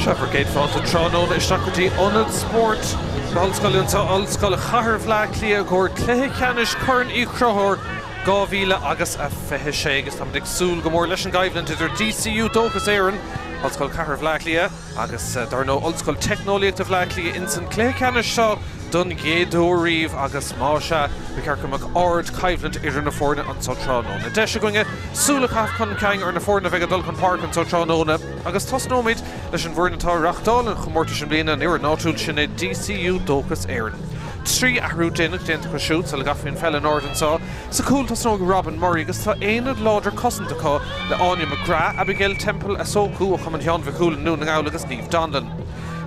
Sea, bhur gcéad fáilte tráthnóna isteach go dtí Ionad Spóirt na hOllscoile anseo, Ollscoil Chathair Bhaile Átha Cliath i gcomhair Cluiche Ceannais Chorn Uí Chonchúir 2000 agus a 26 agus táimid ag súil go mór leis an gcoimhlint idir DCU Dóchas Éireann, Ollscoil Chathair Bhaile Átha Cliath, Agus dar ndóigh Ollscoil Teicneolaíochta Bhaile Átha Cliath ins an cluiche ceannais seo don gcéad uair riamh agus má sea, ba cheart go mbeadh ard-choimhlint idir na foirne anso tráthnóna. Deis againne súil a chaitheamh chun cinn ar na foirne a bheidh ag dul chun páirce anso tráthnóna agus tosnóimid leis an bhfoireann atá ag reáchtáil an chomórtais i mbliana, an fhoireann áitiúil, sin é DCU Dóchas Éireann. 3 athrú déanach déanta acu siúd sula gcaithfí an pheil in airde anso. Sa chúl tosnóidh Robin Murray agus tá aonad láidir cosanta acu le Áine McGrath, Abigail Temple Asoku ó Chumann Sheáin Mhic Cumhaill i nDún na nGall agus Niamh Donlan.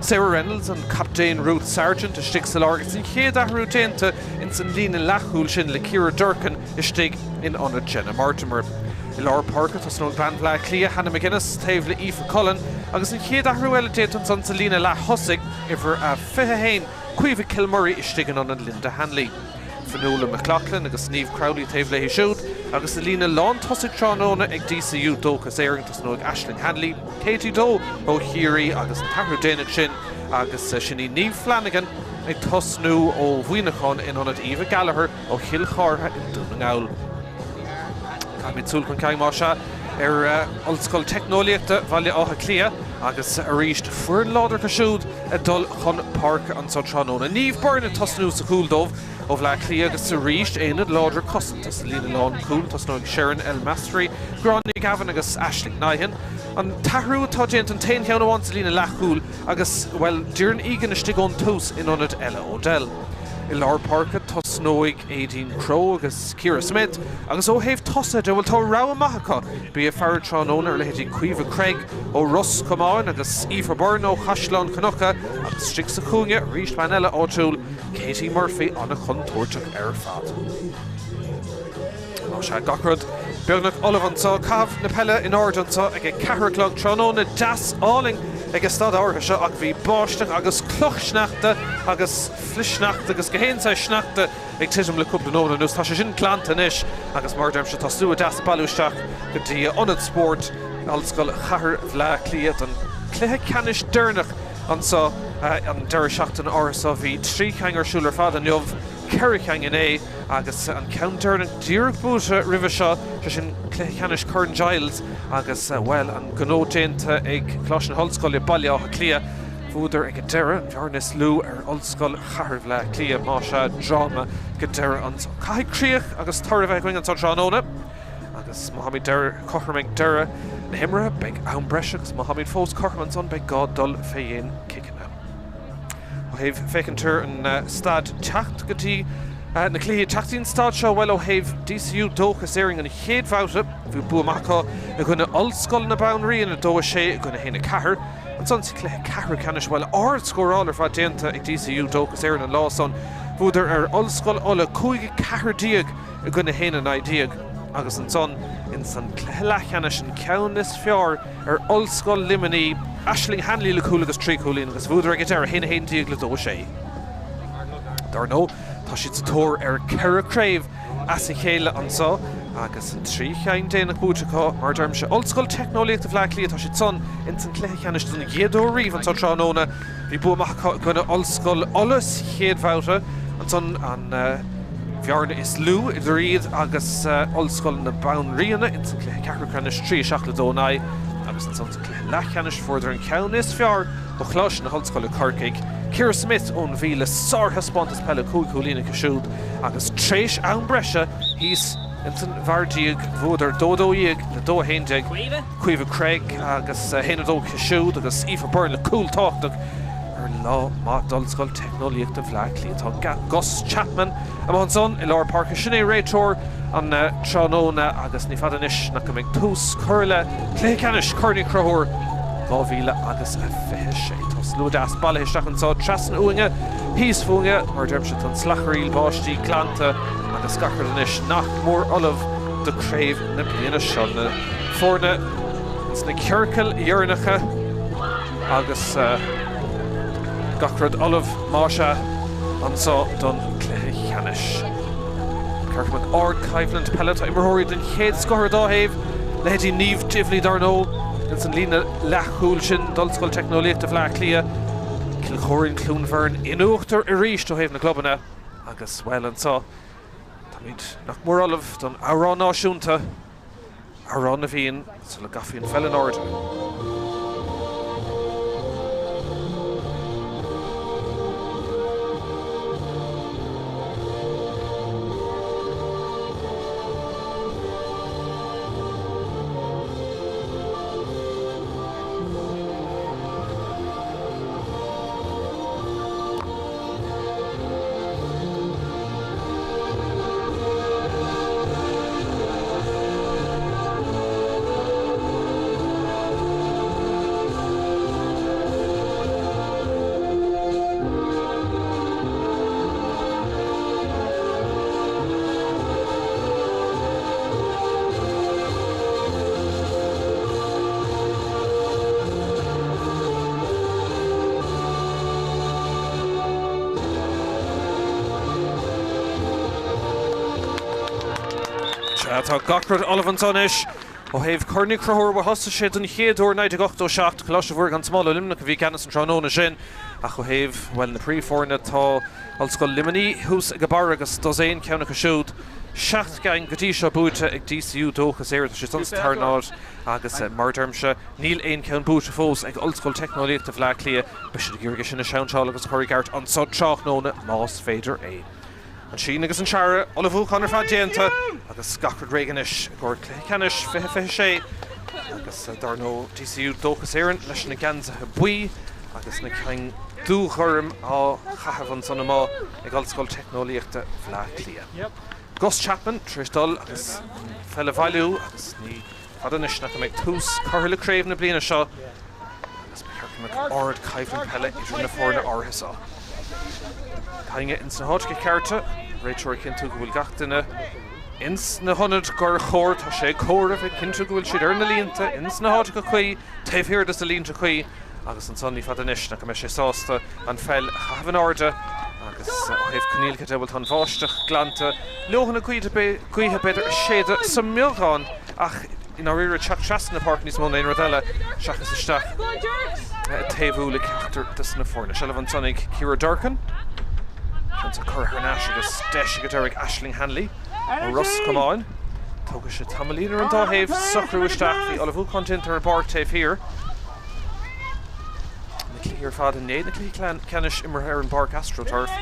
Sarah Reynolds, an captaen Ruth Sargent istigh sa lár agus an chéad athrú déanta ins an líne leathchúil sin le Ciara Durkin istigh in ionad Jenna Mortimer. I lár páirce tosnóidh bean Bhaile Átha Cliath, Hannah McGuinness, taobh le Aoife Cullen agus an chéad athrú eile déanta ansan sa líne leath-thosaigh, uimhir a 21, Caoimhe Kilmurray istigh in ionad Linda Hanley. Fionnuala McLaughlin agus Niamh Crowley taobh léi siúd agus sa líne lán tosaigh tráthnóna ag DCU Dóchas Éireann tosnóidh Aisling Hanley, Katie Doe ó Chiarraí agus an t-athrú déanach sin agus sin í Niamh Flanagan ag tosnú ó Mhuineachán in ionad Eva Gallagher ó Chill Chártha i nDún na nGall. Caithfimid súil chun cinn más ea ar Ollscoil Teicneolaíochta Bhaile Átha Cliath agus arís foireann láidir acu siúd ag dul chun páirce anso tráthnóna. Niamh Byrne ag tosnú sa chúl dóibh ó Bhaile Átha Cliath agus arís aonad láidir cosanta sa líne lán cúil. Tosnóidh Sharon El Masri, Gráinne Gavin agus Aisling Nyhan. An t-athrú atá déanta an t-aon cheann amháin sa líne leathchúil agus, bhuel, Doireann Egan istigh ón tús in ionad Ella O'Dell. I lár páirce tosnóidh Aideen Crowe agus Ciara Smyth agus ó thaobh tosaithe de, bhuel, tá rogha maith acu. Bí ag faire tráthnóna ar leithéidí Caoimhe Cregg ó Ros Comáin agus Aoife Byrne ó Chaisleán Cnucha agus istigh sa chúinne arís bean eile áitiúil, Katie Murphy, an-chontúirteach ar fad. Más ea, gach rud beagnach ullamh anseo. Caitheamh na peile in airde anseo ag a ceathair a chlog tráthnóna deas álainn ag an staid áirithe seo ach bhí báisteach agus clochshneachta agus flichshneachta agus gach aon saghas sneachta ag titim le cúpla nóiméad anuas. Tá sé sin glanta anois agus mar a deirimse tá slua deas ag bailiú isteach go dtí Ionad Spóirt Ollscoil Chathair Bhaile Átha Cliath don chluiche ceannais deireanach anseo an deireadh seachtaine áirithe seo. Bhí 3 cheann ar siúl ar fad inniu, 4 cheann inné agus an ceann deireanach díreach buaite roimhe seo, sé sin cluiche ceannais Chorn Giles agus, bhuel, an gnó déanta ag Coláiste na hOllscoile, Baile Átha Cliath. Bhuadar ag an deireadh, an bhearna is lú ar Ollscoil Chathair Bhaile Átha Cliath, más ea, dráma go deireadh anso. Caithfidh críoch agus toradh a bheith againn anso tráthnóna agus má tháimid deireadh, cothrom ag deireadh na himeartha, beidh am breise agus má tháimid fós cothrom ansan beidh gá dul fé dhéin ciceanna. Ó thaobh féachaint ar an staid teacht go dtí na cluichí, teacht dtí an staid seo, bhuel ó thaobh DCU Dóchas Éireann an chéad bhabhta, bhí bua maith acu i gcoinne Ollscoil na Banríona, 2, 6 i gcoinne 1, 4. Ansan sa chluiche ceathrú ceannais, bhuel ard-scóráil ar fad déanta ag DCU Dóchas Éireann an lá san. Bhuadar ar Ollscoil Uladh 5, 14 i gcoinne 1, 19 agus ansan ins an cluiche leathcheannais an ceann is fearr ar Ollscoil Luimnigh, Aisling Hanley le cúl agus 3 chúilín agus bhuadar ag an deireadh 1, 11 le 2, 6. Dar ndóigh, tá siad sa tóir ar 4 craobh as a chéile anso agus an 3 cheann déanach buaite acu, mar a deirimse. Ollscoil Teicneolaíochta Bhaile Átha Cliath, tá siad san ins an cluiche ceannais don gcéad uair riamh anso tráthnóna. Bhí bua maith acu i gcoinne Ollscoil Uladh sa chéad bhabhta, ansan an bhearna is lú idir iad agus Ollscoil na Banríona ins an cluiche ceathrú ceannais, 3, 7 le 2, 9, agus ansan sa cluiche leathcheannais fuaireadar an ceann is fearr ó Choláiste na hOllscoile Corcaigh, Ciara Smyth ón Mhí le sárthaispeántas peile, 5 chúilín aici siúd agus tréis am breise thíos ins an bhFeardíog bhuadar 2, 12 le 2, 11, Caoimhe Cregg agus 1, 2 aici siúd agus Aoife Byrne le cúl tábhachtach ar lá maith d'Ollscoil Teicneolaíochta Bhaile Átha Cliath. Tá Gus Chapman amuigh ansan i lár páirce. Sin é réiteoir an tráthnóna agus ní fada anois nach go mbeidh tús curtha le cluiche ceannais Chorn Uí Chonchúir 2000 agus 26. Tá slua deas bailithe isteach anso trasna uainne, thíos fúinne, mar a deirimse, tá an slachairíl báistí glanta agus gach rud anois nach mór ullamh do craobh na bliana seo. Na foirne sna ciorcail dheireanacha agus gach rud ullamh, más ea, anso don chluiche ceannais. Ceart go mbeadh ardchoimhlint peile. Tá imreoirí den chéad scoth ar an dá thaobh, leithéidí Niamh Divilly dar ndóigh. ins an líne leathchúil sin d'Ollscoil Teicneolaíochta Bhaile Átha Cliath. Cill Choirín Cluain Bheirn in uachtar arís ó thaobh na gclubanna agus, bhuel, anseo táimid nach mór ullamh don amhrán náisiúnta. Amhrán na bhFiann sula gcaithfí an pheil in airde. Sea, tá gach rud ullamh anso anois. Ó thaobh Corn Uí Chonchúir, bhuel thosaigh sé don chéad uair i 1987, Coláiste Mhuire gan Smál i Luimneach a bhí i gceannas an tráthnóna sin. Ach ó thaobh, bhuel, na príomhfhoirne, tá Ollscoil Luimnigh thuas ag a barr agus dosaen ceann acu siúd. 7 gceann go dtí seo buaite ag DCU Dóchas Éireann, tá siad san sa tarna háit agus mar a deirimse, níl aon cheann buaite fós ag Ollscoil Teicneolaíochta Bhaile Átha Cliath. Beidh siad ag iarraidh é sin a sheainseáil agus a chur i gceart anso tráthnóna más féidir é. An síneadh agus an searradh, ullmhúchán ar fad déanta agus gach rud réidh anois i gcomhair cluiche ceannais 2026 agus dar ndóigh DCU Dóchas Éireann leis na geansaithe buí agus na cinn dúghorm á chaitheamh ansan amuigh ag Ollscoil Teicneolaíochta Bhaile Átha Cliath. Gus Chapman tar éis dul agus an pheil a bhailiú agus ní fada anois nach mbeidh tús curtha le craobh na bliana seo agus ba cheart go mbeadh ardchoimhlint peile idir na foirne áirithe seo. Teanga ins na háiteacha cearta, réiteoir ag cinntiú go bhfuil gach duine ins na hionaid gur chóir, tá sé ag comhaireamh ag cinntiú go bhfuil siad ar na línte ins na háiteacha cuí, taobh thiar de na línte cuí. Agus ansan ní fada anois nach mbeidh sé sásta an pheil a chaitheamh in airde agus ó thaobh coinníollacha de, bhuel tá an bháisteach glanta, leoithne gaoithe b'fhéidir ag séideadh sa mbeagán ach i ndáiríre teacht trasna na páirce níos mó ná aon rud eile seachas isteach ag taobhú le ceachtar de na foirne. Seilbh ansan ag Ciara Durkin. Ceann curtha thar n-ais agus deis ag an deireadh ag Aisling Hanley ó Ros Comáin. Tógfaidh sé tamaillín ar an dá thaobh socrú isteach. Bhí ullmhúchán déanta ar an bpáirc taobh thiar. Na cluichí ar fad inné, na cluichí ceannais imeartha ar an bpáirc AstroTurf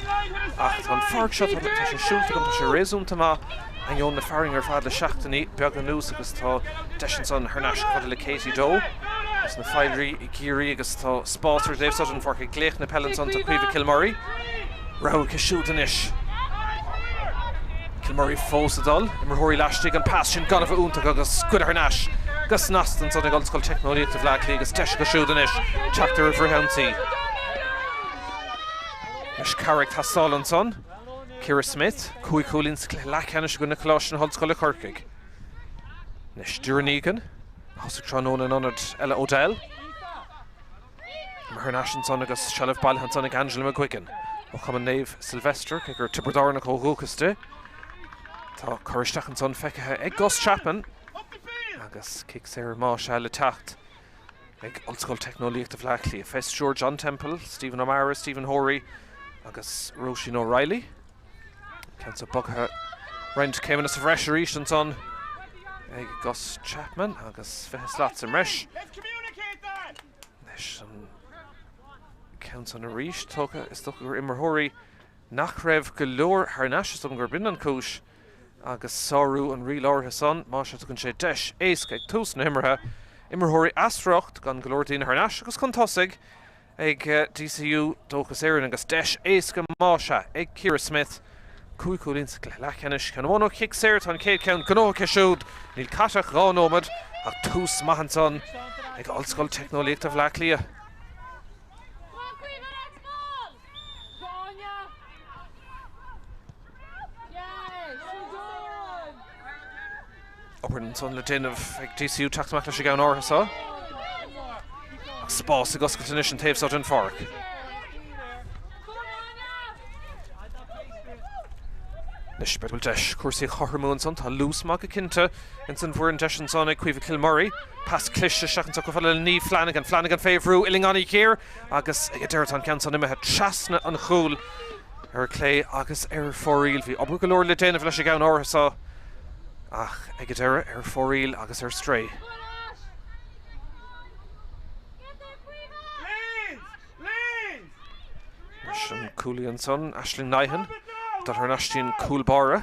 ach tá an pháirc seo, tá sé siúlta agam, tá sé réasúnta maith ainneoin na fearthainne ar fad le seachtainí beaga anuas agus tá deis ansan thar n-ais chomh fada le Katie Doe as na Faighrí i gCiarraí agus tá spás ar an dtaobh seo den pháirc ag glaoch na peile ansan tá Caoimhe Kilmurray. Rogha aici siúd anois. Kilmurray fós ag dul. Imreoirí laistigh, an pas sin gan a bheith iontach agus goidte thar n-ais go snasta ansan ag Ollscoil Teicneolaíochta Bhaile Átha Cliath agus deis acu siúd anois teacht ar an bhfrithionsaí. Anois cabhair ag teastáil ansan. Ciara Smyth, 5 chúilín sa chluiche leathcheannais i gcoinne Choláiste na hOllscoile Corcaigh. Anois Doireann Egan a thosaigh tráthnóna in ionad Ella O'Dell. Thar n-ais ansan agus seilbh bailithe ansan ag Angela McGuigan ó Chumann Naomh Sylvester, cé gur Tiobraid Árannach ó dhúchas di. Tá cur isteach ansan feicthe ag Gus Chapman agus cic saor más ea le teacht ag Ollscoil Teicneolaíochta Bhaile Átha Cliath. Fé stiúir John Temple, Stephen O'Meara, Stephen Horey agus Róisín O'Reilly. Ceann seo bogtha roinnt céimeanna sa bhreis arís ansan ag Gus Chapman agus 20 slat sa mbreis. Anois an ceann san arís tógtha is dócha gur imreoirí nach raibh go leor thar n-ais is dócha gurb in an chúis agus sárú an riail áirithe san más ea tugann sé deis éasca ag tús na himeartha imreoirí as riocht gan go leor daoine thar n-ais agus chun tosaigh ag DCU Dóchas Éireann agus deis éasca más ea ag Ciara Smyth. 5 chúilín sa gcluiche leathcheannais, ceann amháin ó chic saor, tá an chéad cheann gnóthaithe aici siúd. Níl caite ach 2 nóiméad ach tús maith ansan ag Ollscoil Teicneolaíochta Bhaile Átha Cliath. Obair ansan le déanamh ag DCU teacht amach leis an gceann áirithe seo. Ach spás ag oscailt anois an taobh seo den pháirc. Anois, b'fhéidir go bhfuil deis cúrsaí a chothromú ansan. Tá luas maith go cinnte ins an bhfoireann. Deis ansan ag Caoimhe Kilmurray. Pas cliste isteach anso chomh fada le Niamh Flanagan. Flanagan fé bhrú, uillinn an-ghéar agus ag an deireadh tá an ceann san imithe trasna an chúil ar clé agus ar fóraoil. Bhí obair go leor le déanamh leis an gceann áirithe so ach ag an deireadh ar fóraoil agus ar strae. Leis an cúlaí ansan, Aisling Nyhan, dul thar n-ais dtí an cúl báire.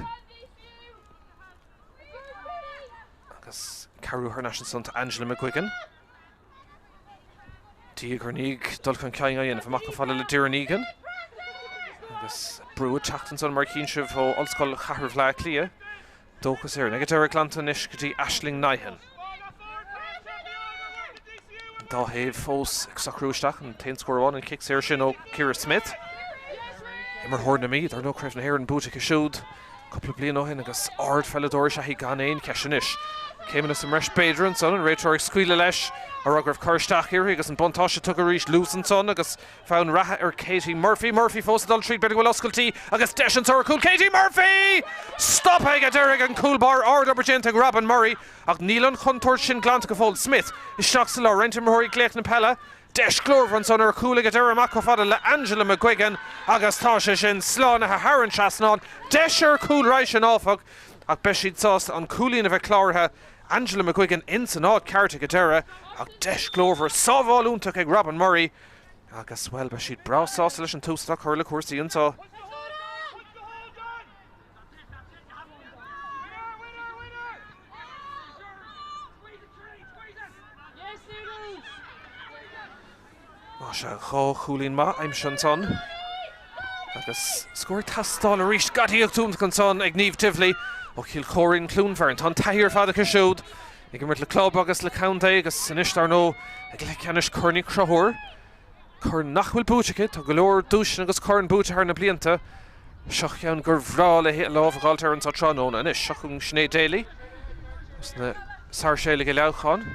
Agus cabhrú thar n-ais ansan Angela McGuigan. Diaidh ar ndiaidh dul chun cinn á dhéanamh amach chomh fada le Doireann Egan. Agus brú ag teacht ansan mar a chíonn sibh ó Ollscoil Chathair Bhaile Átha Cliath. Dóchas Éireann. Ag an deireadh glanta anois go dtí Aisling Nyhan. An dá thaobh fós ag socrú isteach. An t-aon scór amháin an cic saor sin ó Ciara Smyth. Imreoir na Mí, dar ndóigh Craobh na hÉireann buaite aici siúd cúpla bliain ó shin agus ardpheileadóir is ea í gan aon cheist anois. Céimeanna sa mbreis b'fhéidir ansan, an réiteoir ag scaoileadh leis a rá go raibh cur isteach uirthi agus an buntáiste tugtha arís luas ansan agus Fonn reatha ar Katie Murphy. Murphy fós ag dul tríd, b'fhéidir go bhfuil oscailtí agus deis anseo ar chúl Katie Murphy! Stoptha ag an deireadh ag an gcúl báire. Ard-obair déanta ag Robin Murray ach níl an chontúirt sin glanta go fóill. Smyth isteach sa lár, roinnt imreoirí ag glaoch na peile. Deis ghlórmhar ansan ar chúl ag an deireadh amach chomh fada le Angela McGuigan agus tá sé sin slánaithe thar an trasnán. Deis ar chúl roimhe sin áfach ach beidh siad sásta an cúilín a bheith cláraithe. Angela McGuigan ins an áit ceart ag an deireadh ach deis ghlórmhar, sábháil iontach ag Robin Murray agus, bhuel, beidh siad breá sásta leis an tús atá curtha le cúrsaí anseo. Sea, 2 chúilín maith aimsithe ansan agus scór ag teastáil arís. Gadaíocht iontach ansan ag Niamh Divilly ó Chill Chóirín, Cloonfern. Tá an taithí ar fad aici siúd ag imirt le club agus le contae agus anois, dar ndóigh, i gcluiche ceannais Chorn Uí Chonchúir. Corn nach bhfuil buaite aici. Tá go leor duaiseanna agus corn buaite thar na blianta. Seo ceann gur bhreá léi a lámh a fháilt air anseo tráthnóna. Anois, seo chugainn Sinéad Daly as na Sáirséalaigh i Leamhcán.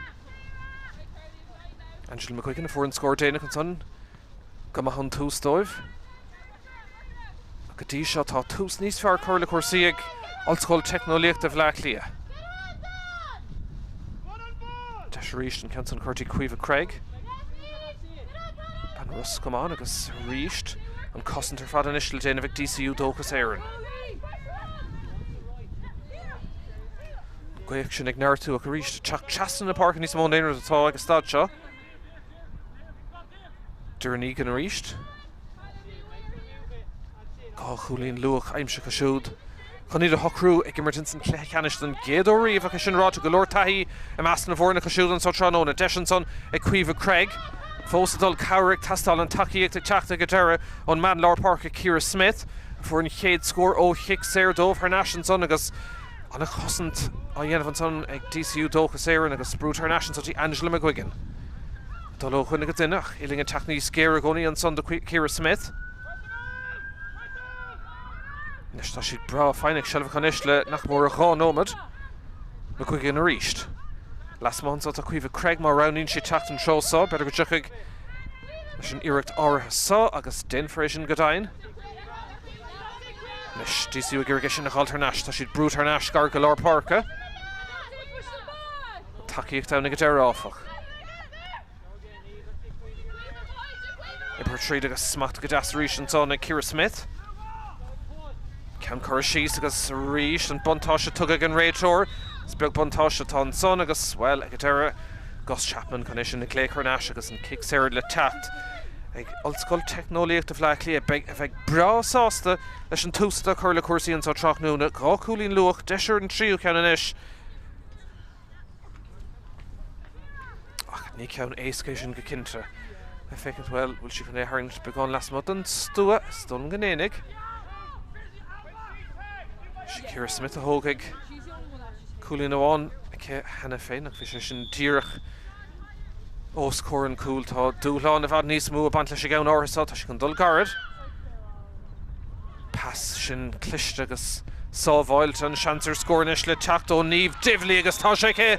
Angela McQuiggan a fuair an scór déanach ansan. Go maith an tús dóibh. Go dtí seo tá tús níos fearr curtha le cúrsaí ag Ollscoil Teicneolaíochta Bhaile Átha Cliath. Deis arís an ceann san curtha dtí Caoimhe Craig. Bean Ros Comáin agus arís an cosaint ar fad anois le déanamh ag DCU Dóchas Éireann. An ghaoth sin ag neartú ach arís ag teacht trasna na páirce níos mó ná aon rud atá ag an staid seo. Doireann Egan arís. 2 chúilín luath aimsithe acu siúd chun iad a shocrú ag imirt ins an chluiche ceannais don gcéad uair riamh ach é sin ráite go leor taithí i measc na bhfoirne acu siúd anso tráthnóna. Deis ansan ag Caoimhe Craig. Fós ag dul cabhair ag teastáil an tacaíocht ag teacht ag an deireadh ón mbean lár páirce Ciara Smyth a fuair an chéad scór ó chic saor dóibh thar n-ais ansan agus An-chosaint á dhéanamh ansan ag DCU Dóchas Éireann agus brú thar n-ais anso dtí Angela McGuigan. Ag dul ó dhuine go duine ach uillinn ag teacht níos géire i gcónaí ansan do Ciara Smyth. Anois tá siad breá foighneach, seilbh acu anois le nach mór 2 nóiméad. McGuigan arís. Lasmuigh anso tá Caoimhe Craig má roghnaíonn sí teacht an treo so, b'fhéidir go dtiocfaidh leis an iarracht áirithe so agus déanfar é sin go deimhin. Anois DCU ag iarraidh é sin a dh'fháilt thar n-ais. Tá siad brúite thar n-ais gar go lár páirce. Tacaíocht ann ag an deireadh áfach. Oibrithe tríd agus smacht go deas arís ansan ag Ciara Smyth. Ceann curtha síos agus arís an buntáiste tugtha ag an réiteoir. Is beag buntáiste atá ansan agus, bhuel, ag an deireadh, Gus Chapman chun é sin a ghlaoch thar n-ais agus an cic saor le teacht ag Ollscoil Teicneolaíochta Bhaile Átha Cliath. Beidh a bheidh breá sásta leis an tús atá curtha le cúrsaí anseo tráthnóna. 2 chúilín luath, deis ar an tríú ceann anois. Ach ní ceann éasca é sin go cinnte. Ag féachaint, bhuel, bhfuil sí chun é a tharraingt beagán lasmuigh den stua? Is dóigh liom go ndéanfaidh. Sí Ciara Smyth a thógfaidh cúilín amháin aici cheana féin ach bhí sé sin díreach Os comhair an chúil tá dúshlán i bhfad níos mó ag baint leis an gceann áirithe seo. Tá sé chun dul gairid. Pas sin cliste agus sábháilte. An seans ar scór anois le teacht ó Niamh Divilly agus tá sé aici!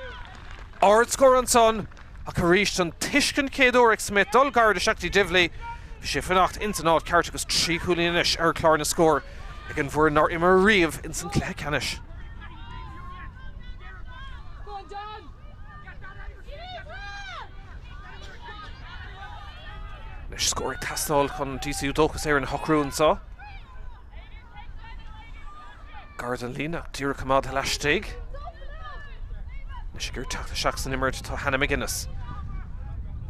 Ardscór ansan ach arís an tuiscint chéad uair ag Smyth dul gairid isteach dtí Divilly. Bhí sí ag fanacht ins an áit ceart agus 3 chúilín anois ar chlár na scór. ag an bhfoireann nár imir riamh ins an cluiche ceannais. Anois scór ag teastáil chun DCU Dóchas Éireann a shocrú anseo. Gar don líne ach díreach coimeádtha laistigh. Anois ag iarraidh teacht isteach san imirt tá Hannah McGuinness.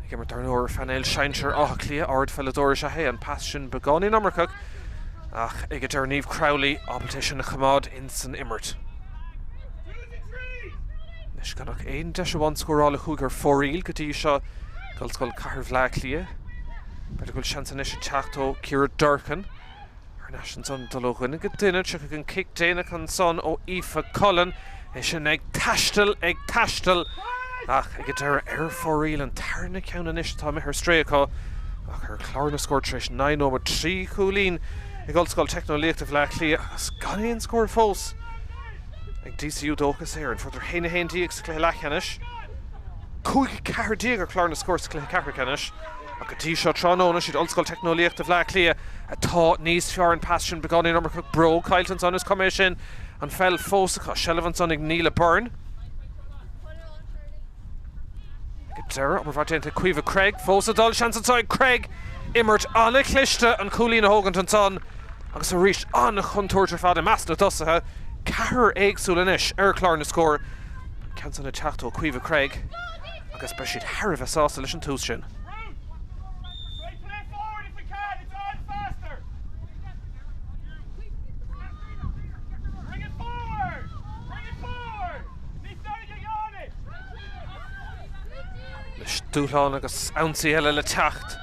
Ag imirt dar ndóigh ar phainéal sinsir Átha Cliath, ardpheileadóir is ea é, an pas sin beagáinín iomarcach ach ag an deireadh Niamh Crowley ábalta é sin a choimeád ins an imirt. Anois gan ach aon deis amháin scórála a chuaigh ar fóraoil go dtí seo ag Ollscoil Chathair Bhaile Átha Cliath. B'fhéidir go bhfuil seans anois ag teacht ó Ciara Durkin. Thar n-ais ansan dul ó dhuine go duine, tiocfaidh an cic déanach ansan ó Aoife Cullen, é sin ag taisteal, ag taisteal ach ag an deireadh ar fóraoil, an tarna ceann anois atá imithe ar strae acu ach ar chlár na scór tar éis 9 nóiméad, 3 chúilín ag Ollscoil Teicneolaíochta Bhaile Átha Cliath agus gan aon scór fós ag DCU Dóchas Éireann. Fuaireadar 1-11 sa chluiche leathcheannais, 5-14 ar chlár na scór sa chluiche ceathrú ceannais. Ach go dtí seo tráthnóna, siad Ollscoil Teicneolaíochta Bhaile Átha Cliath atá níos fearr. An pas sin beagáinín iomarcach, bróg caillte ansan, is cuma é sin. An pheil fós acu. Seilbh ansan ag Neela Byrne. Ag an deireadh, obair mhaith déanta ag Caoimhe Craig. Fós ag dul, seans anso ag Craig. Imirt an-chliste an cúilín a thógaint ansan. Agus arís, an-chontúirt ar fad i measc na dtosaithe. Ceathrar éagsúil anois ar chlár na scór. An ceann san ag teacht ó Caoimhe Craig. Agus beidh siad thar a bheith sásta leis an tús sin. Anois dúshlán agus ionsaí eile le teacht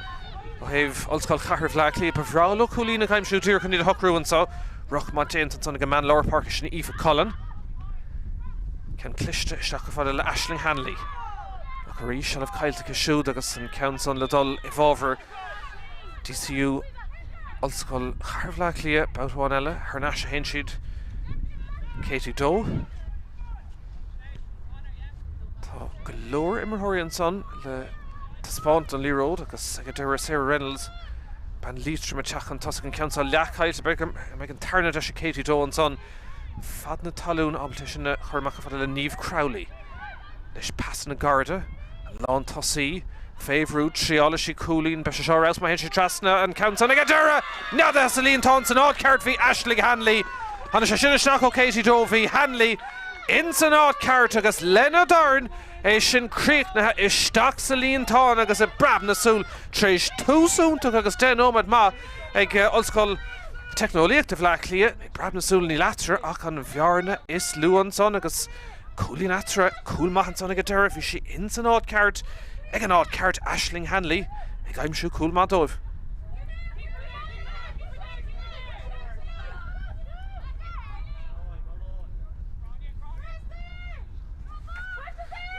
ó thaobh Ollscoil Chathair Bhaile Átha Cliath. Ba bhreá leo cúilín a aimsiú díreach chun iad a shocrú anseo. Ruc maith déanta ansan ag an mbean lár páirce sin Aoife Cullen. Ceann cliste isteach chomh fada le Aisling Hanley. Ach arís, seilbh caillte aici siúd agus an ceann san le dul i bhfabhar DCU Ollscoil Chathair Bhaile Átha Cliath. Babhta amháin eile, thar n-ais a théann siad. Katie Doe. Tá go leor imreoirí ansan le taispeáint an liathróid agus ag an deireadh Sarah Reynolds, bean Liatroim ag teacht chun tosaigh an ceann seo leathchaillte. Beidh an tarna deis ag Katie Doe ansan. Fad na talún ábalta é sin a chur amach chomh fada le Niamh Crowley. Anois pasanna gairide, an lántosaí fé bhrú, triálfaidh sí cúilín, beidh sé seo ar fheabhas má théann sé trasna an ceann san ag an deireadh! Neadaithe sa líontán san áit ceart bhí Aisling Hanley. Tháinig sé sin isteach ó Katie Doe, bhí Hanley in san áit ceart agus lena dorn é sin críochnaithe isteach sa líontán agus i bpreab na súl tar éis tús iontach agus 10 nóiméad maith ag Ollscoil Teicneolaíochta Bhaile Átha Cliath. I bpreab na súl níl eatarthu ach an bhearna is lú ansan agus cúilín eatarthu, cúl maith ansan ag an deireadh, bhí sí ins an áit ceart ag an áit ceart, Aisling Hanley ag aimsiú cúl maith dóibh.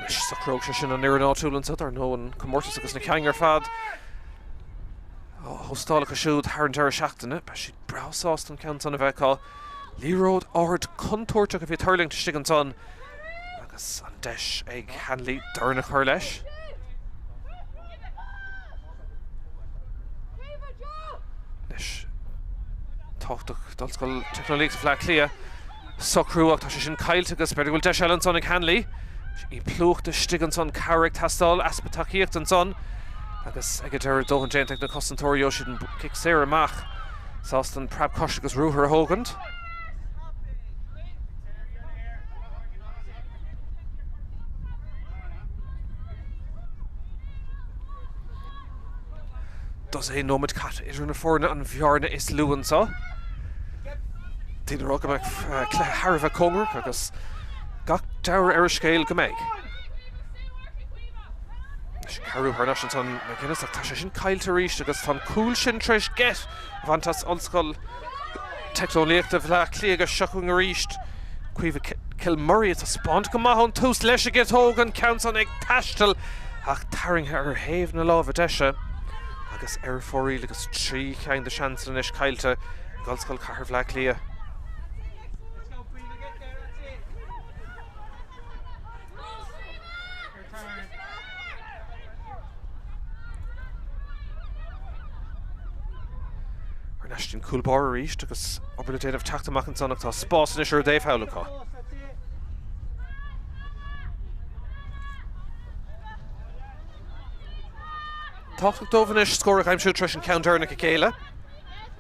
Anois socróidh sé sin an fhoireann áitiúil anso, dar ndóigh an comórtas agus na cinn ar fad. Á hóstáil acu siúd thar an deireadh seachtaine, beidh siad breá sásta an ceann san a bheith acu. Liathróid ard contúirteach a bhí ag tuirlingt istigh ansan agus an deis ag Hanley dorn a chur leis. Anois tábhachtach d'Ollscoil Teicneolaíochta Bhaile Átha Cliath socrú ach tá sé sin caillte agus b'fhéidir go bhfuil deis eile ansan ag Hanley. Í plúchta istigh ansan, cabhair ag teastáil, easpa tacaíochta ansan agus ag an deireadh dóthain déanta ag na cosantóirí, gheobhaidh siad an cic saor amach, sásta an preab cois agus ruathar a thógaint. Dosaen nóiméad caite idir na foirne, an bhearna is lú anseo. Daoine ag rá go mbeidh cluiche thar a bheith cóngarach agus gach dealramh ar an scéal go mbeidh. Anois ceathrú thar n-ais ansan McGuinness ach tá sé sin caillte arís agus tá an cúl sin tar éis geit a bhaint as Ollscoil Teicneolaíochta Bhaile Átha Cliath agus seo chugainn arís Caoimhe Kilmurray ag taispeáint go maith ón tús leis an gciotóg, an ceann san ag taisteal ach tarraingthe ar thaobh na láimhe deise agus ar fóraoil agus 3 cheann de sheansanna anois caillte ag Ollscoil Chathair Bhaile Átha Cliath. Thar n-ais don chúl báire arís agus obair le déanamh teacht amach ansan ach tá spás anois ar an dtaobh thall acu. Tábhachtach dóibh anois scór a aimsiú tar éis an ceann deireanach a ghéilleadh.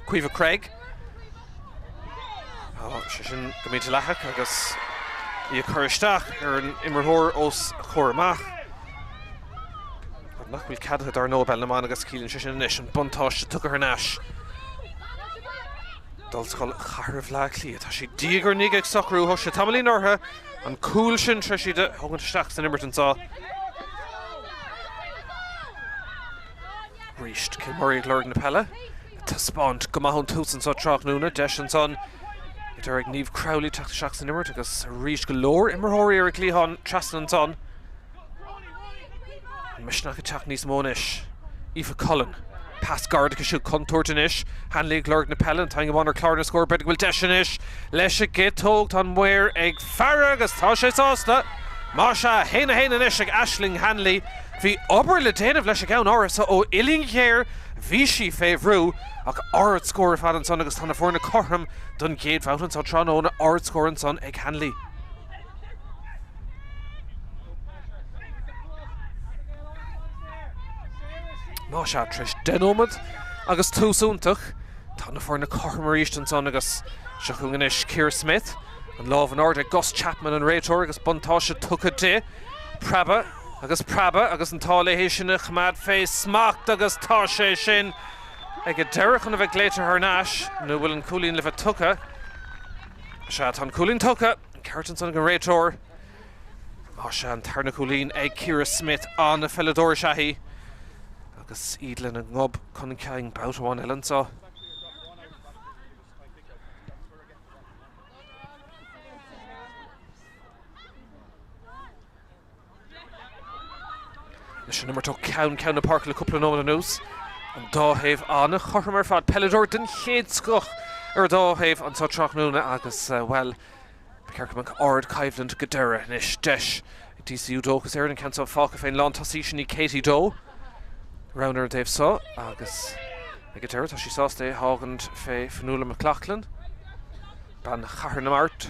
Caoimhe Craig. Tá sé sin go mídhleathach agus í ag cur isteach ar an imreoir os a chomhair amach. Rud nach bhfuil ceadaithe dar ndóigh i bPeil na mBan agus ciallaíonn sé sin anois an buntáiste tugtha thar n-ais d'Ollscoil Chathair Bhaile Átha Cliath. Tá siad diaidh ar ndiaidh ag socrú, thóg sé tamaillín orthu an cúl sin tar éis iad a thógaint isteach san imirt anseo. Arís Kilmurray ag lorg na peile. Ag taispeáint go maith ón tús anseo tráthnóna. Deis ansan idir ag Niamh Crowley teacht isteach san imirt agus arís go leor imreoirí ar an gcliathán trasna ansan. An misneach ag teacht níos mó anois. Aoife Cullen. Pas gairid aici siúd contúirt anois. Hanley ag lorg na peile, an tarraingt amháin ar chlár na scór. B'fhéidir go bhfuil deis anois leis an gciotóg. Tá an maor ag faire agus tá sé sásta. Más ea, 1-1 anois ag Aisling Hanley. Bhí obair le déanamh leis an gceann áirithe so ó uillinn ghéar. Bhí sí fé bhrú ach ard-scór ar fad ansan agus tá na foirne cothrom don gcéad bhabhta anso tráthnóna. Ard-scór ansan ag Hanley. Más ea, tar éis 10 nóiméad agus tús iontach, tá na foirne cothrom arís ansan agus seo chugainn anois Ciara Smyth, an lámh in airde ag Gus Chapman an réiteoir agus buntáiste tugtha di. Preabadh agus preabadh agus an t-ádh léi sin a choimeád fé smacht agus tá sé sin ag an deireadh chun a bheith glaoite thar n-ais nó bhfuil an cúilín le bheith tugtha? Sea, tá an cúilín tugtha. An ceart ansan ag an réiteoir. Más ea, an tarna cúilín ag Ciara Smyth, an-pheileadóir is ea í agus iad lena ngob chun cinn babhta amháin eile anseo. Leis an imirt ó cheann ceann na páirce le cúpla nóiméad anuas, an dá thaobh an-chothrom ar fad. Peileadóir den chéad scoth ar an dá thaobh anseo tráthnóna agus, bhuel, ba cheart go mbeadh ardchoimhlint go deireadh anois. Deis ag DCU Dóchas Éireann an ceann seo fágtha fén lántosaí sin í Katie Doe. Roghnaithe ar an dtaobh seo agus ag an deireadh tá sí sásta é a fhágaint fé Fionnuala McLaughlin, bean Chathair na Mart.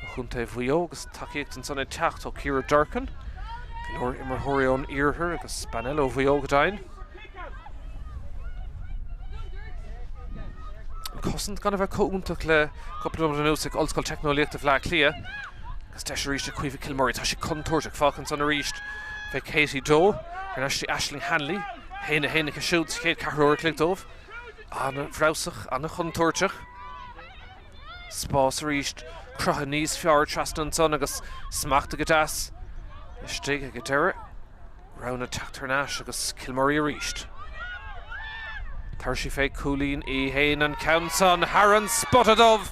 ó Chontae Mhaigh Eo agus tacaíocht ansan ag teacht ó Ciara Durkin, go leor imreoirí ón iarthar agus bean eile ó Mhaigh Eo go deimhin. An cosaint gan a bheith chomh iontach le cúpla nóiméad anuas ag Ollscoil Teicneolaíochta Bhaile Átha Cliath agus deis arís ag Caoimhe Kilmurray. Tá sí contúirteach. Fágtha ansan arís fé Katie Doe. Thar n-ais dtí Aisling Hanley. 1-1 aici siúd sa chéad ceathrú uair a chloig dóibh. An-bhreabhsach, an-chontúirteach. Spás arís cruthaithe níos fearr trasna ansan agus smachtaithe go deas istigh ag an deireadh. Rogha teacht thar n-ais agus Kilmurray arís. Tabharfaidh sí fé cúilín í fhéin an ceann san thar an spota dubh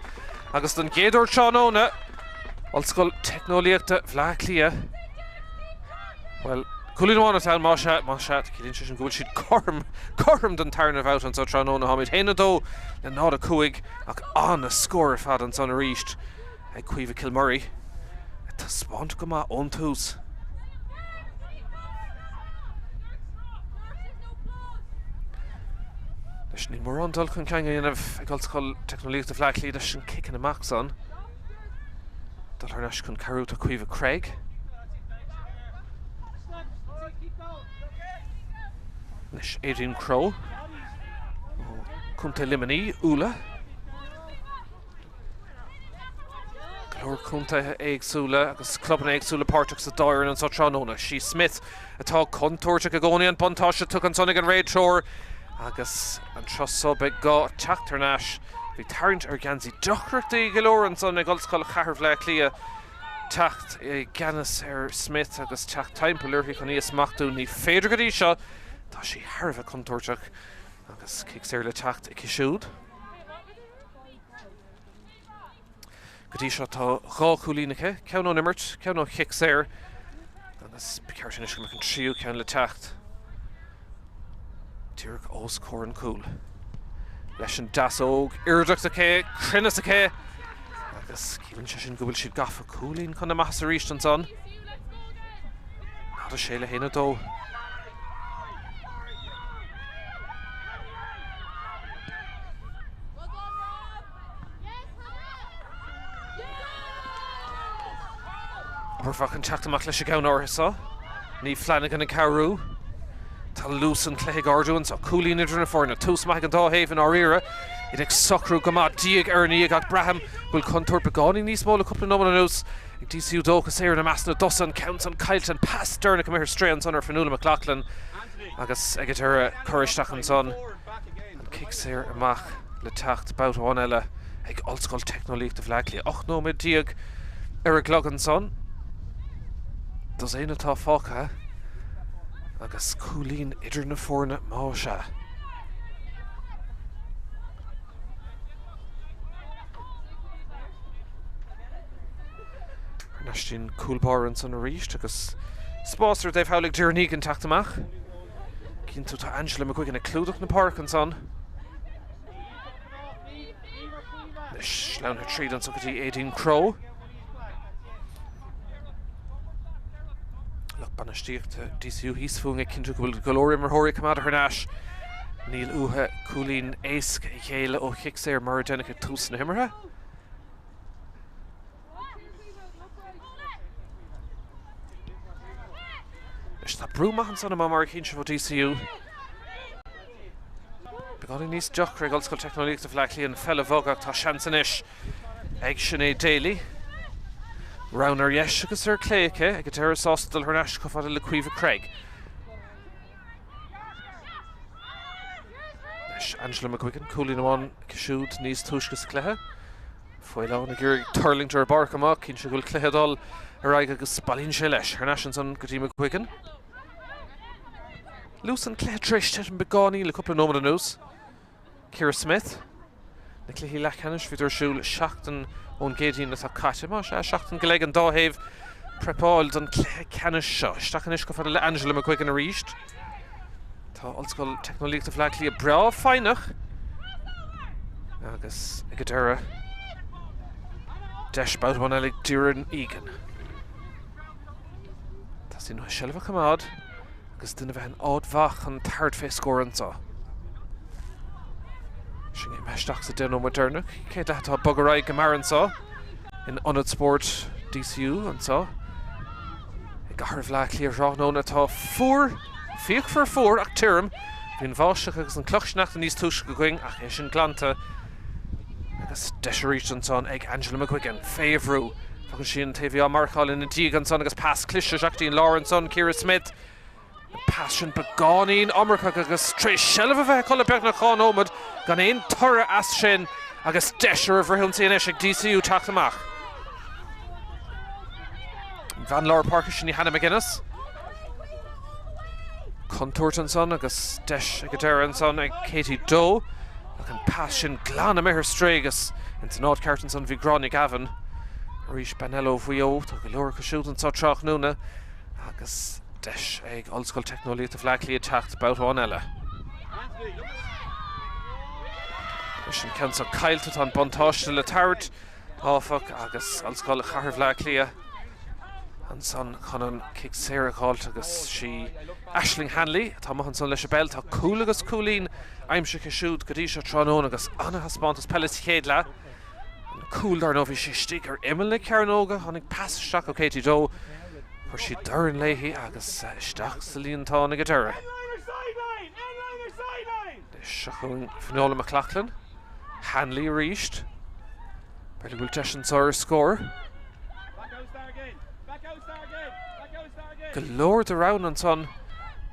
agus don gcéad uair tráthnóna Ollscoil Teicneolaíochta Bhaile Átha Cliath. Bhuel, cúilín amháin atá ann, más ea, más ea, ciallaíonn sé sin go bhfuil siad cothrom, cothrom don tarna bhabhta anseo tráthnóna. Táimid 1-2 le 0-5. Ach an-scór ar fad ansan arís ag Caoimhe Kilmurray, ag taispeáint go maith ón tús. Anois níl mórán dul chun cinn á dhéanamh ag Ollscoil Teicneolaíochta Bhaile Átha Cliath leis an ciceanna amach san. Dul thar n-ais chun cabhrú tá Caoimhe Craig. Anois Aideen Crowe ó Chontae Luimnigh, Úlla. Go leor contaetha éagsúla agus clubanna éagsúla páirteach sa dá fhoireann anseo tráthnóna. Sí Smith atá contúirteach i gcónaí, an buntáiste tugtha ansan ag an réiteoir agus an turas so beidh gá teacht thar n-ais. Bhí tarraingt ar gheansaí deacrachtaí go leor ansan ag Ollscoil Chathair Bhaile Átha Cliath. teacht i gceannas ar Smith agus teacht timpeall uirthi chun í a smachtú. Ní féidir go dtí seo, tá sí thar a bheith contúirteach agus cic saor le teacht aici siúd. Go dtí seo tá dhá chúilín aici, ceann ón imirt, ceann ó chic saor agus ba cheart anois go mbeadh an tríú ceann le teacht. Díreach os comhair an chúil. Leis an deasóg, airdeacht aici, cruinneas aici agus ciallaíonn sé sin go bhfuil siad gafa cúilín chun na maitheasa arís ansan. 0 6 le 1 2. Obair mhaith chun teacht amach leis an gceann áirithe seo. Niamh Flanagan ag cabhrú. Tá luas an chluiche ag ardú anseo. Cúilín idir na foirne. Tús maith ag an dá thaobh i ndáiríre. Iad ag socrú go maith diaidh ar ndiaidh ach braithim go bhfuil contúirt beagáinín níos mó le cúpla nóiméad anuas ag DCU Dóchas Éireann i measc na dtosaithe. An ceann san caillte, an pas deireanach amuigh ar strae ansan ar Fionnuala McLaughlin agus ag an deireadh cur isteach ansan. An cic saor amach le teacht babhta amháin eile ag Ollscoil Teicneolaíochta Bhaile Átha Cliath. 18 nóiméad ar an gclog ansan. Dosaen atá fágtha agus cúilín idir na foirne más ea. Thar n-ais dtí'n cúl báire ansan arís agus spás ar an dtaobh thall ag Doireann Egan teacht amach. Cíonn tú tá Angela McGuigan ag clúdach na páirce ansan. Anois sleamhnaithe tríd anso go dtí Aideen Crowe. Lucht bainistíochta DCU thíos fúinn ag cinntiú go bhfuil go leor imreoirí ag coimeád thar n-ais. Níl uathu cúilín éasca a ghéilleadh ó chic saor mar a deineadh ag tús na himeartha. Anois tá brú maith ansan amach mar a chíonn sibh ó DCU. Beagáinín níos deacra ag Ollscoil Teicneolaíochta Bhaile Átha Cliath an pheil a bhogadh ach tá seans anois ag Sinéad Daly. Roghanna ar dheis agus ar clé aici ag an deireadh sásta dul thar n-ais chomh fada le Caoimhe Craig. Anois Angela McGuigan, cúilín amháin aici siúd níos túisce sa chluiche. Faoileán ag iarraidh tuirlingt ar an bpáirc amach, cíonn sé go bhfuil cluiche ag dul ar aghaidh agus bailíonn sé leis. Thar n-ais ansan go dtí McGuigan. Luas an chluiche tar éis titim beagáinín le cúpla nóiméad anuas. Ciara Smyth. Na cluichí leathcheannais, bhíodar ar siúl seachtain ón gCéadaoin atá caite. Más ea, seachtain go leith ag an dá thaobh prepáil don chluiche ceannais seo. Isteach anois chomh fada le Angela McGuigan arís. Tá Ollscoil Teicneolaíochta Bhaile Átha Cliath breá foighneach agus ag an deireadh deis babhta amháin eile ag Doireann Egan. Teastaíonn uathu seilbh a choimeád agus duine a bheith in áit mhaith chun tabhairt fé scór anseo. Sin imithe isteach sa 10 nóiméad deireanach. Chéad leath atá ag bogadh ar aghaidh go mear anseo in Ionad Spóirt DCU anseo i gcathair Bhaile Átha Cliath tráthnóna atá fuar, fíochmhar fuar ach tirim. Bhí an bháisteach agus an clochshneachta níos túisce againn ach é sin glanta agus deis arís ansan ag Angela McGuigan fé bhrú. Fágann sí an taobh a bhí á marcáil ina diaidh ansan agus pas cliste isteach dtí an lár ansan, Ciara Smyth. An pas sin beagáinín iomarcach agus tar éis seilbh a bheith acu le beagnach 2 nóiméad gan aon toradh as sin agus deis ar an bhfrithionsaí anois ag DCU teacht amach. An bhean lár páirce sin í Hannah McGuinness. Contúirt ansan agus deis ag an deireadh ansan ag Katie Doe ach an pas sin glan amuigh ar strae agus ins an áit ceart ansan bhí Gráinne Gavin. Arís bean eile ó Mhaigh Eo, tá go leor acu siúd anso tráthnóna agus deis ag Ollscoil Teicneolaíochta Bhaile Átha Cliath teacht babhta amháin eile. Leis an ceann seo caillte tá an buntáiste le tabhairt, áfach, agus Ollscoil Chathair Bhaile Átha Cliath ansan chun an cic saor a dh'fháilt agus sí Aisling Hanley atá amuigh ansan leis an bpeil. Tá cúl agus cúilín aimsithe aici siúd go dtí seo tráthnóna agus ana-thaispeántas peile sa chéad leath. An cúl, dar ndóigh, bhí sé istigh ar imeall na cearnóige, tháinig pas isteach ó Katie Doe, chuir sí dorn léi agus isteach sa líontán ag an deireadh. Anois seo chugainn Fionnuala McLaughlin, Hanley arís. B'fhéidir go bhfuil deis anseo ar scór. Go leor de roghanna ansan.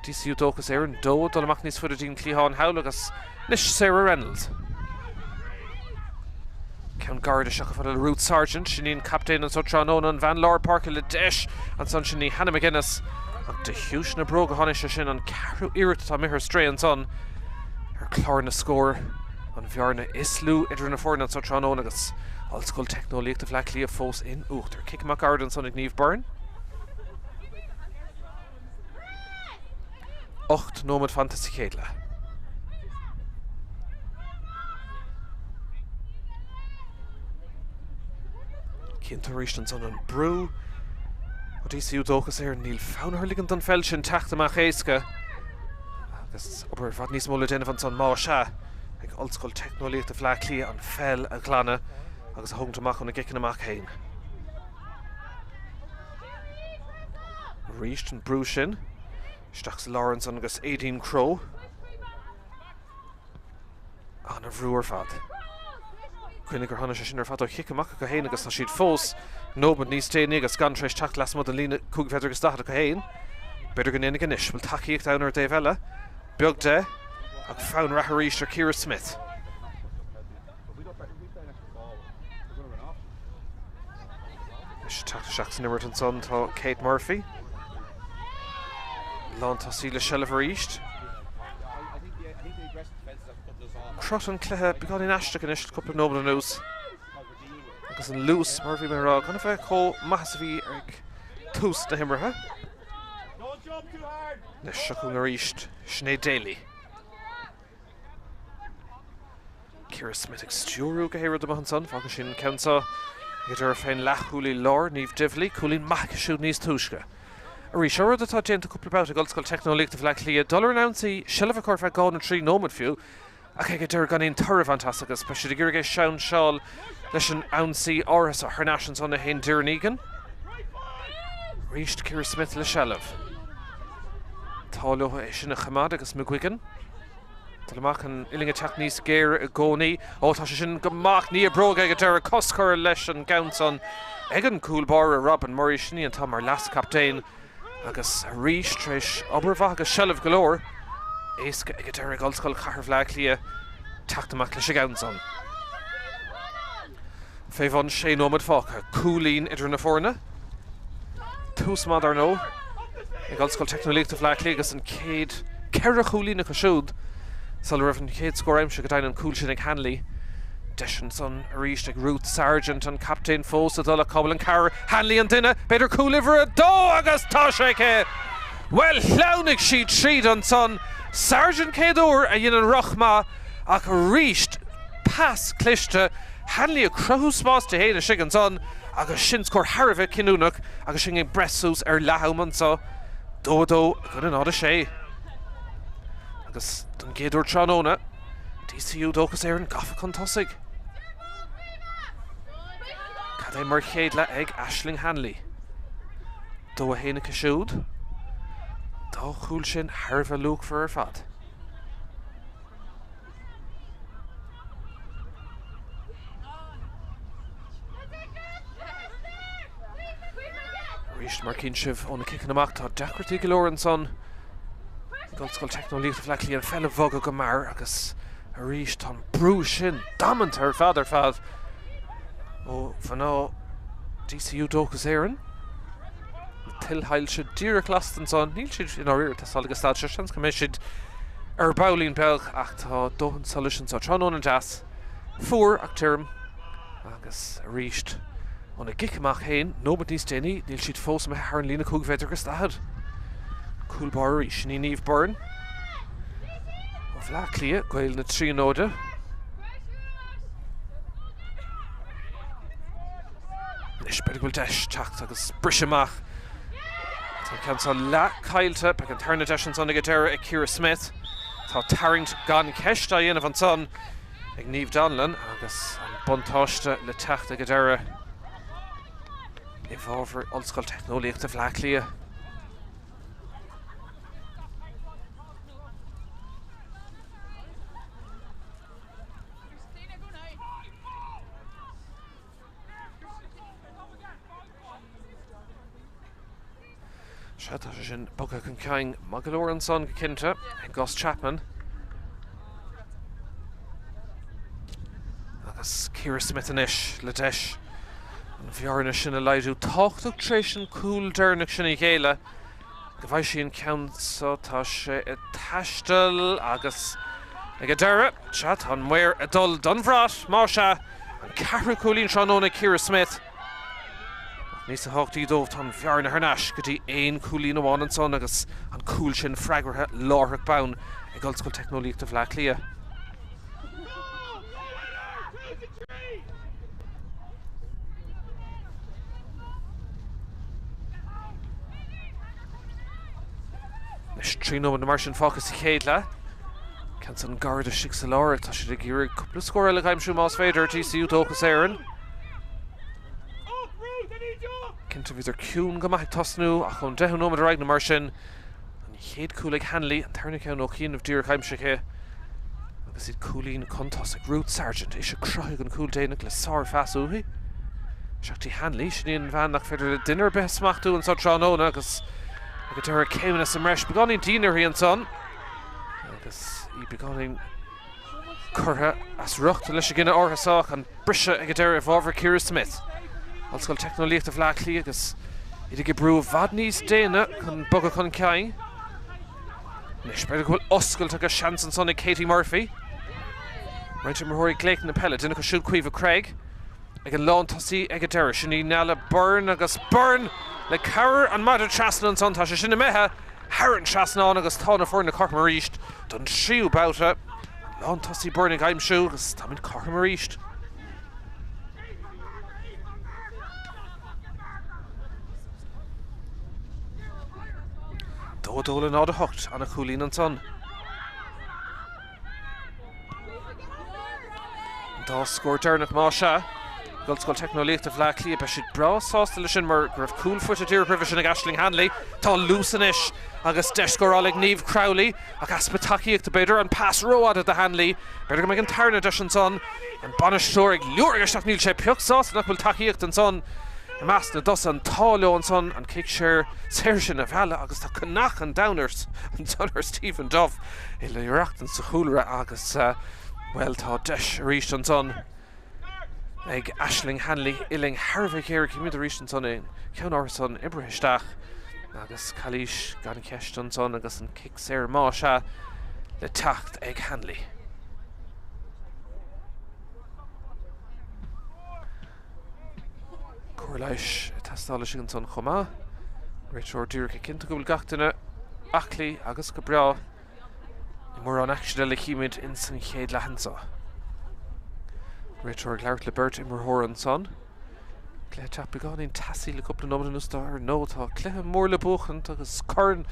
DCU Dóchas Éireann Doe ag dul amach níos faide dtí'n cliathán thall agus anois Sarah Reynolds. Ceann gairid isteach chomh fada le Ruth Sargent, sin í an captaen anso tráthnóna, an bhean lár páirce le deis ansan, sin í Hannah McGuinness. Ach de chiumhais na bróg a tháinig sé sin, an ceathrú iarracht atá imithe ar strae ansan ar chlár na scór. An bhearna is lú idir na foirne anso tráthnóna agus Ollscoil Teicneolaíochta Bhaile Átha Cliath fós in uachtar. Cic amach gairid ansan ag Niamh Byrne. 8 nóiméad fanta sa chéad leath. Cíonn tú arís ansan an brú ó DCU Dóchas Éireann. Níl fonn orthu ligean don pheil sin teacht amach éasca agus obair i bhfad níos mó le déanamh ansan más ea ag Ollscoil Teicneolaíochta Bhaile Átha Cliath an pheil a ghlanadh agus a thógaint amach óna gciceanna amach féin. Arís an brú sin isteach sa lár ansan agus Aideen Crowe. Ana-bhrú ar fad. Cuimhnigh gur tháinig sé sin ar fad ó chic amach acu féin agus tá siad fós nóiméad níos déanaí agus gan tar éis teacht lasmuigh den líne 5 mhéadar agus 40 acu féin. B'fhéidir go ndéanfaidh anois. Bhfuil tacaíocht ann ar an dtaobh eile? Beag de, ach fonn reatha arís ar Ciara Smyth. Anois ag teacht isteach san imirt ansan tá Kate Murphy. Lántosaí le seilbh arís. Crot an chluiche beagáinín aisteach anois le cúpla nóiméad anuas. Agus an luas, mar a bhí mé ag rá, gan a bheith chomh maith is a bhí ag tús na himeartha. Anois seo chugainn arís Sinéad Daly. Ciara Smyth ag stiúrú go héiread amach ansan. Fágann sin an ceann seo ag deireadh fén leathchúlaí láir, Niamh Divilly. Cúilín maith aici siúd níos túisce. Arís, seo rud atá déanta cúpla babhta ag Ollscoil Teicneolaíochta Bhaile Átha Cliath, dul ar an ionsaí, seilbh a chur ar feadh 2 nó 3 nóiméad fiú, ach ag an deireadh gan aon toradh a bhaint as agus beidh siad ag iarraidh é seanseáil leis an ionsaí áirithe seo. Thar n-ais ansan a théann Doireann Egan. Arís Ciara Smyth le seilbh. Tá leo é sin a choimeád agus McGuigan. Dul amach an uillinn ag teacht níos géire i gcónaí. Ó, tá sé sin go maith. Ní oibreoidh ag an deireadh. Cos curtha leis an gceann san ag an gcúl báire Robin Murray. Sin í atá mar leas-chaptaen agus arís tar éis obair mhaith agus seilbh go leor éasca ag an deireadh ag Ollscoil Chathair Bhaile Átha Cliath teacht amach leis an gceann san. Fé bhun sé nóiméad fágtha. Cúilín idir na foirne. Tús maith dar ndóigh ag Ollscoil Teicneolaíochta Bhaile Átha Cliath agus an chéad cheithre chúilín acu siúd sula raibh an chéad scór aimsithe go deimhin an cúl sin ag Hanley. Deis ansan arís ag Ruth Sargent, an captaen fós ag dul ach cá bhfuil an ceathrar? Hanley an duine, b'fhéidir cúl uimhir a dó agus tá sé aici! Bhuel, shleamhnaigh sí tríd ansan. Sargent chéad uair a dhein an ruc maith ach arís pas cliste Hanley ag cruthú spás di fhéin istigh ansan agus sin scór thar a bheith cinniúnach agus sinn ag breith suas ar leath-am anso, 2 2 i gcoinne 0 6. Agus don gcéad uair tráthnóna, DCU Dóchas Éireann gafa chun tosaigh. Cad é mar chéad leath ag Aisling Hanley? 2 1 aici siúd. Dá chúl sin thar a bheith luachmhar ar fad. Arís, mar chíonn sibh ó na ciceanna amach, tá deacrachtaí go leor ansan ag Ollscoil Teicneolaíochta Bhaile Átha Cliath an pheil a bhogadh go mear agus arís tá an brú sin damanta ar fad ar fad ó mhná DCU Dóchas Éireann. Na tuilshoilse díreach lasta ansan, níl siad i ndáiríre ag teastáil ag an staid seo, seans go mbeidh siad ar baillín beag ach tá dóthain solais anseo. Tráthnóna deas, fuar ach tirim agus arís óna gcic amach féin, nóiméad níos déanaí, níl siad fós imithe thar an líne 5 mhéadar agus 40. Cúl báire arís, sin í Niamh Byrne ó Bhleá Cliath, Gaeil na Tríonóide. Anois, b'fhéidir go bhfuil deis teacht agus briseadh amach. Tá an ceann seo leath caillte. Beidh an tarna deis ansan ag an deireadh ag Ciara Smyth. Tá tarraingt gan ceist á dhéanamh ansan ag Niamh Donlan agus an buntáiste le teacht ag an deireadh i bhfabhar Ollscoil Teicneolaíochta Bhaile Átha Cliath. Sea, tá sé sin bogtha chun cinn maith go leor ansan go cinnte ag Gus Chapman. Agus Ciara Smyth anois le deis an bhearna sin a laghdú. Tábhachtach tar éis an cúl deireanach sin a ghéilleadh go bhfaighidh sí an ceann so. Tá sé ag taisteal agus ag an deireadh, sea, tá an maor ag dul don bhrat, más ea, an ceathrú cúilín tráthnóna ag Ciara Smyth. Ach níos tábhachtaí dóibh, tá an bhearna thar n-ais go dtí aon chúilín amháin ansan agus an cúl sin freagartha láithreach bonn ag Ollscoil Teicneolaíochta Bhaile Átha Cliath. Anois 3 nóiméad nó mar sin fágtha sa chéad leath. Ceann san gairid istigh sa lár, tá siad ag iarraidh cúpla scór eile a aimsiú más féidir, DCU Dóchas Éireann. Cinnte bhíodar ciúin go maith ag tosnú ach ón deichiú nóiméad ar aghaidh nó mar sin, an chéad cúl ag Hanley, an tarna ceann ó chianaibh díreach aimsithe agus iad cúilín chun tosaigh. Ruth Sargent, ise a chruthaigh an cúl déanach le sár-phas uaithi. Isteach dtí Hanley, sin í an bhean nach féidir le duine ar bith a smachtú anseo tráthnóna agus ag an deireadh céimeanna sa mbreis, beagáinín dian uirthi ansan agus í beagáinín curtha as riocht leis an gcinneadh áirithe seo ach an briseadh ag an deireadh i bhfabhar Ciara Smyth. Ollscoil Teicneolaíochta Bhaile Átha Cliath agus iad ag oibriú i bhfad níos déine chun bogadh chun cinn. Anois b'fhéidir go bhfuil oscailt agus seans ansan ag Katie Murphy. Roinnt imreoirí ag glaoch na peile, duine acu siúd Caoimhe Craig ag an lántosaí ag an deireadh. Sin í Neala Byrne agus Byrne le cabhair an maide trasna ansan, tá sé sin imithe. Thar an trasnán agus tá na foirne cothrom arís don tríú babhta. An lántosaí Byrne ag aimsiú agus táimid cothrom arís. 2 2 le 0 8 ana chúilín ansan. An dá scór deireanach más ea, ag Ollscoil Teicneolaíochta Bhaile Átha Cliath, beidh siad breá sásta leis sin mar go raibh cúl faighte díreach roimhe sin ag Aisling Hanley. Tá luas anois agus deis scórála ag Niamh Crowley ach easpa tacaíochta b'fhéidir. An pas rófhada do Hanley. B'fhéidir go mbeidh an tarna deis ansan. An bainisteoir ag liúradh isteach níl sé pioc sásta nach bhfuil tacaíocht ansan. I measc na dtosaithe an t-ádh leo ansan an cic saor sin a mhealladh agus tá conach an domhain ansan ar Stephen Duff é le reachtain sa chúlra agus, bhuel, tá deis arís ansan ag Aisling Hanley uillinn thar a bheith géar címid arís ansan an ceann áirithe san oibrithe isteach agus calaois gan cheist ansan agus an cic saor más ea le teacht ag Hanley. Cóir leighis ag teastáil istigh ansan chomh maith. Réiteoir díreach ag cinntiú go bhfuil gach duine aclaí agus go breá. Ní mórán aicsean eile a chímid ins an chéad leath anso. Réiteoir ag labhairt le beirt imreoir ansan. Cluiche ag teacht beagáinín teasaí le cúpla nóiméad anuas dar ndóigh tá cluiche mór le buachaint agus Corn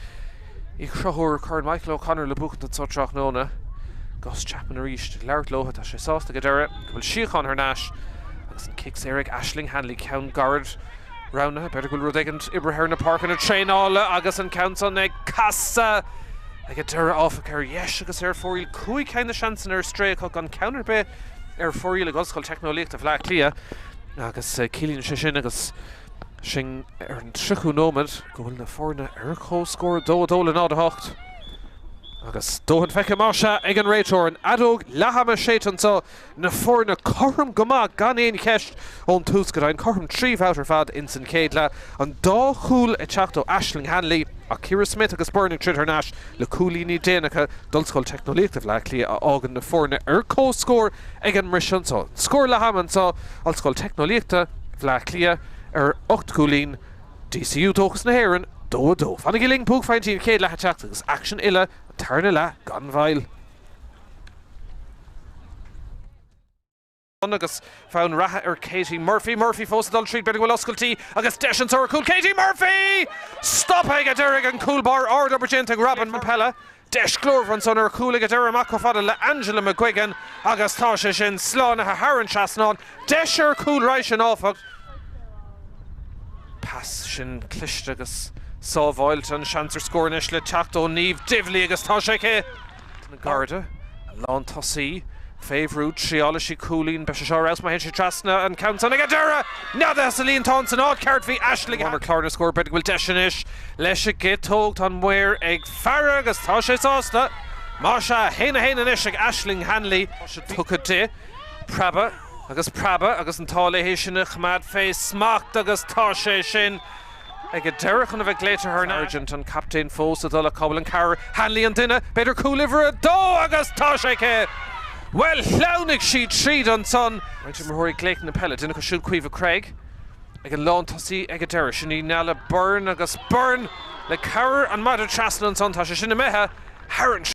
Uí Chonchúir, Corn Michael O'Connor le buachaint anso tráthnóna. Gus Chapman arís ag labhairt leo, tá sé sásta go deireadh go bhfuil síocháin thar n-ais agus an cic saor ag Aisling Hanley, ceann gairid roghnaithe. B'fhéidir go bhfuil rud éigin oibrithe ar na páirceanna traenála agus an ceann san ag casadh ag an deireadh áfach ar dheis agus ar fóraoil. 5 ceann de seansanna ar strae acu gan ceann ar bith ar fóraoil ag Ollscoil Teicneolaíochta Bhaile Átha Cliath agus ciallaíonn sé sin agus sinn ar an 30ú nóiméad go bhfuil na foirne ar comhscór 2 2 le 0 8 agus dóthain feicthe más ea ag an réiteoir. An fheadóg leath-ama séidte anseo, na foirne cothrom go maith gan aon cheist ón tús go deimhin, cothrom 3 bhabhta ar fad ins an chéad leath. An dá chúl ag teacht ó Aisling Hanley ach Ciara Smyth agus Byrne ag troid thar n-ais le cúilíní déanacha d'Ollscoil Teicneolaíochta Bhaile Átha Cliath a fhágann na foirne ar comhscór ag an mbriseadh anseo. An scór leath-ama anseo, Ollscoil Teicneolaíochta Bhaile Átha Cliath ar 8 gcúilín, DCU Dóchas na hÉireann 2 2. Fanaigí linn, buaicphointí an chéad leath ag teacht agus aicsean uile an tarna leath gan mhoill. Agus fonn reatha ar Katie Murphy. Murphy fós ag dul tríd, b'fhéidir go bhfuil oscailtí agus deis anseo ar chúl Katie Murphy! Stoptha ag an deireadh ag an cúl báire, ard-obair déanta ag Robin Pelle. Deis glórmhar ansan ar chúl ag an deireadh amach chomh fada le Angela McGuigan agus tá sé sin slánaithe thar an trasnán. Deis ar chúl roimhe sin áfach. Pas sin cliste agus sábháilte. An seans ar scór anois le teacht ó Niamh Divilly agus tá sé aici! Na Garda, an lántosaí, fé bhrú, triálfaidh sí cúilín, beidh sé seo ar fheabhas má théann sé trasna an ceann san ag an deireadh! Neadaithe sa líontán san áit ceart bhí Aisling ar chlár na scór, b'fhéidir go bhfuil deis anois leis an gciotóg, tá an maor ag faire agus tá sé sásta! Más ea, 1 1 anois ag Aisling Hanley, tugtha di, preabadh agus preabadh agus an t-ádh léi sin a choimeád fé smacht agus tá sé sin. Ag an deireadh chun a bheith glaoite thar n-ais. Sargent, an captaen fós ag dul ach cá bhfuil an cabhair? Hanley an duine, b'fhéidir cúl uimhir a dó agus tá sé aici! Bhuel, shleamhnaigh sí tríd ansan. Roinnt imreoirí ag glaoch na peile, duine acu siúd Caoimhe Craig ag an lántosaí ag an deireadh. Sin í Neala Byrne agus Byrne le cabhair an maide trasna ansan, tá sé sin imithe thar an.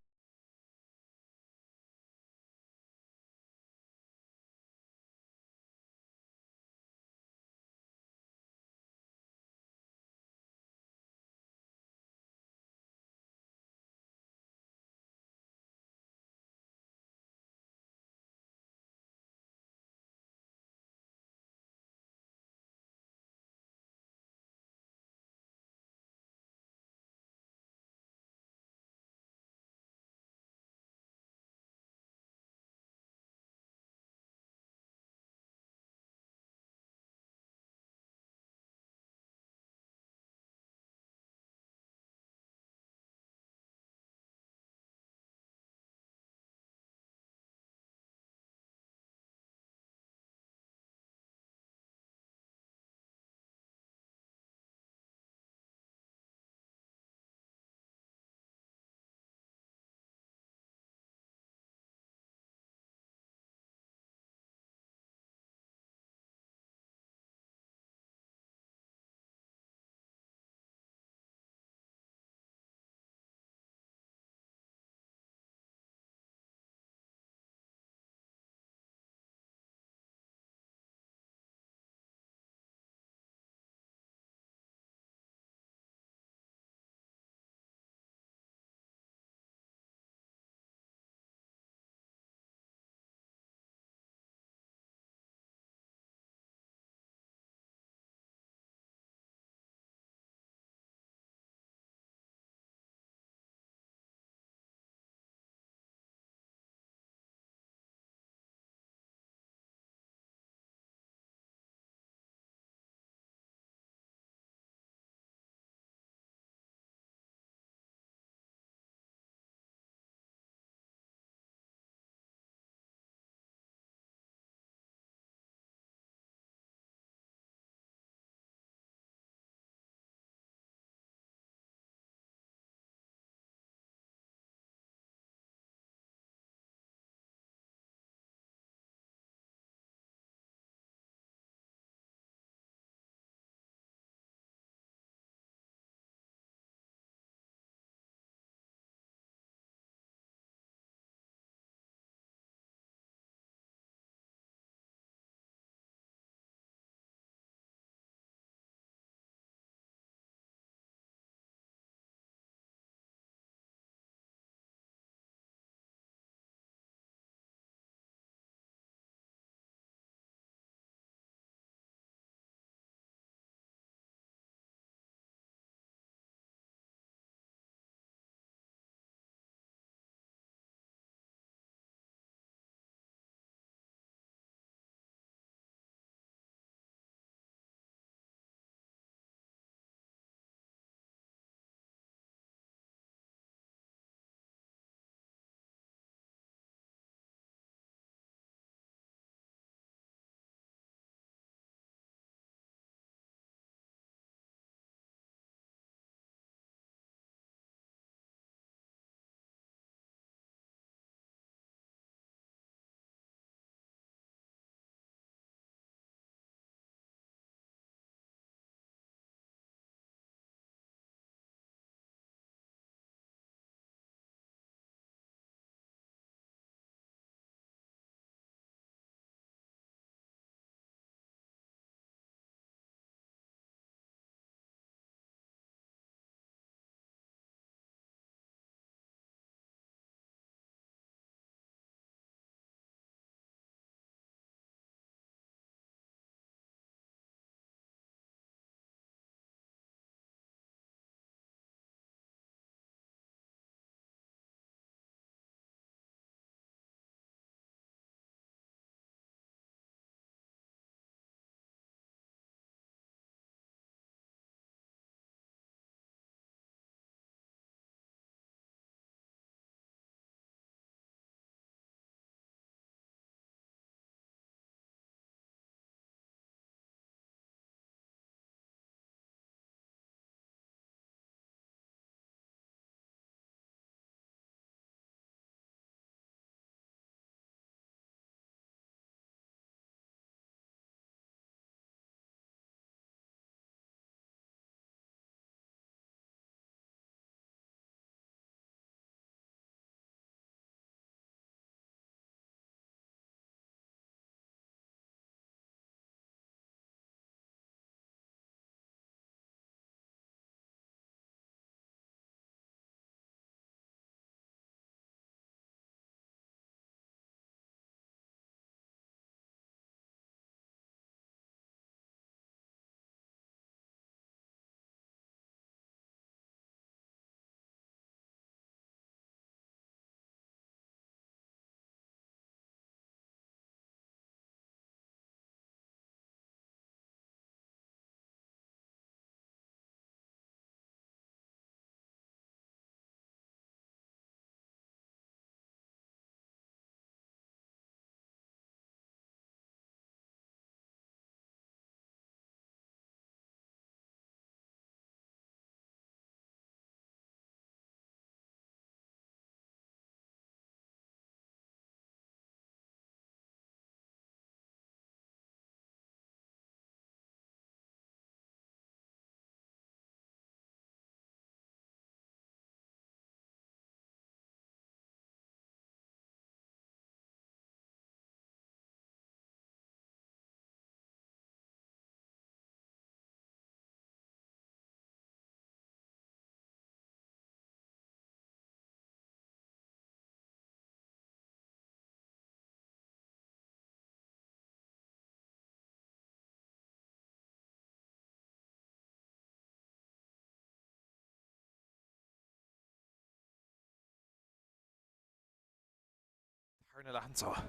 Tarna leath anseo.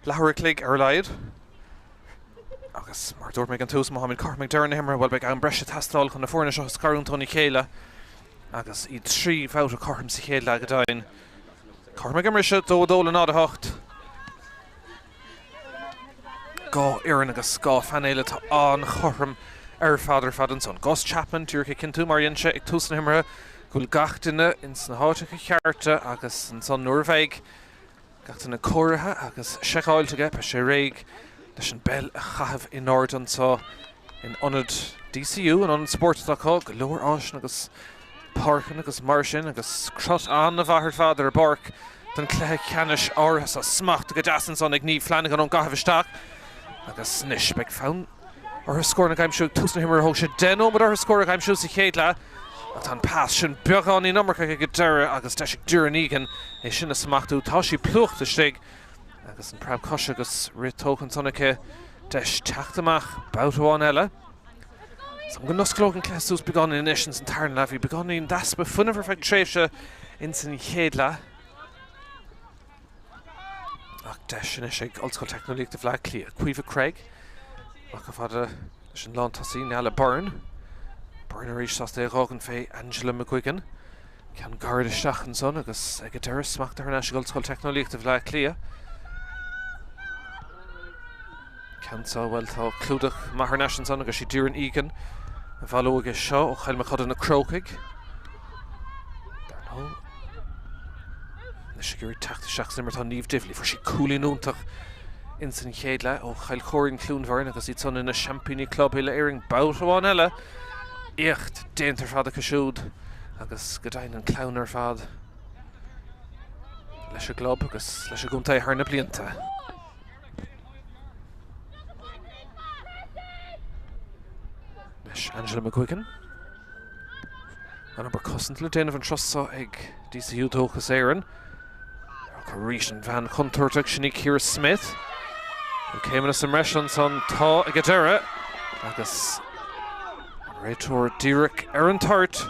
Leathuair a chloig ar a laghad. Agus mar a dúirt mé ag an tús, má tháimid cothrom ag deireadh na himeartha, bhuel beidh am breise ag teastáil chun na foirne seo a scarúint óna chéile agus iad 3 bhabhta cothrom sa chéad leath go deimhin. Cothrom ag an mbriseadh, 2 2 le 0 8. 2 fhoireann agus 2 phainéal atá an-chothrom ar fad ar fad ansan. Gus Chapman díreach ag cinntiú, mar a dhein sé ag tús na himeartha, go bhfuil gach duine ins na háiteacha cearta agus ansan nuair a bheidh gach duine cóirithe agus seiceáilte aige beidh sé réidh leis an bpeil a chaitheamh in airde anso in ionad DCU, an ionad spóirt atá acu, go leor áiseanna agus páirceanna agus mar sin agus crot an-mhaith ar fad ar an bpáirc don chluiche ceannais áirithe seo. Smachtaithe go deas ansan ag Niamh Flanagan ón gcaitheamh isteach agus anois beidh fonn orthu scóranna a aimsiú ag tús na himeartha. Thóg sé 10 nóiméad orthu scór a aimsiú sa chéad leath ach tá an pas sin beagáinín iomarcach ag an deireadh agus deis ag Doireann Egan é sin a smachtú. Tá sí plúchta istigh agus an preab coise agus rith tógtha ansan aici. Deis teacht amach babhta amháin eile. Is go n-osclóidh an cluiche suas beagáinín anois ins an tarna leath. Bhí beagáinín d'easpa fuinnimh ar feadh tréimhse ins an chéad leath. Ach deis anois ag Ollscoil Teicneolaíochta Bhaile Átha Cliath. Caoimhe Craig, amach chomh fada leis an lántosaí, Neala Byrne. Byrne arís sásta é a dh'fhágaint fé Angela McGuigan. Ceann gairid isteach ansan agus ag an deireadh smachtaithe thar n-ais ag Ollscoil Teicneolaíochta Bhaile Átha Cliath. Ceann seo, bhuel, tá clúdach maith thar n-ais ansan agus sí Doireann Egan a bhaileoidh é seo ó Chill Mochuda Na Crócaigh. Dar ndóigh, anois ag iarraidh teacht isteach san imirt tá Niamh Divilly. Fuair sí cúilín iontach ins an chéad leath ó Chill Choirín Cluain Bheirn agus iad san ina seaimpíní club uile-Éireann babhta amháin eile. Éacht déanta ar fad acu siúd agus go deimhin an clann ar fad leis an gclub agus leis an gcontae thar na blianta. Anois Angela McGuigan. An obair cosanta le déanamh an turas seo ag DCU Dóchas Éireann. Ach arís an bhean chontúirteach sin í Ciara Smith. An céimeanna sa mbreis ansan tá ag an deireadh agus an réiteoir díreach ar an toirt.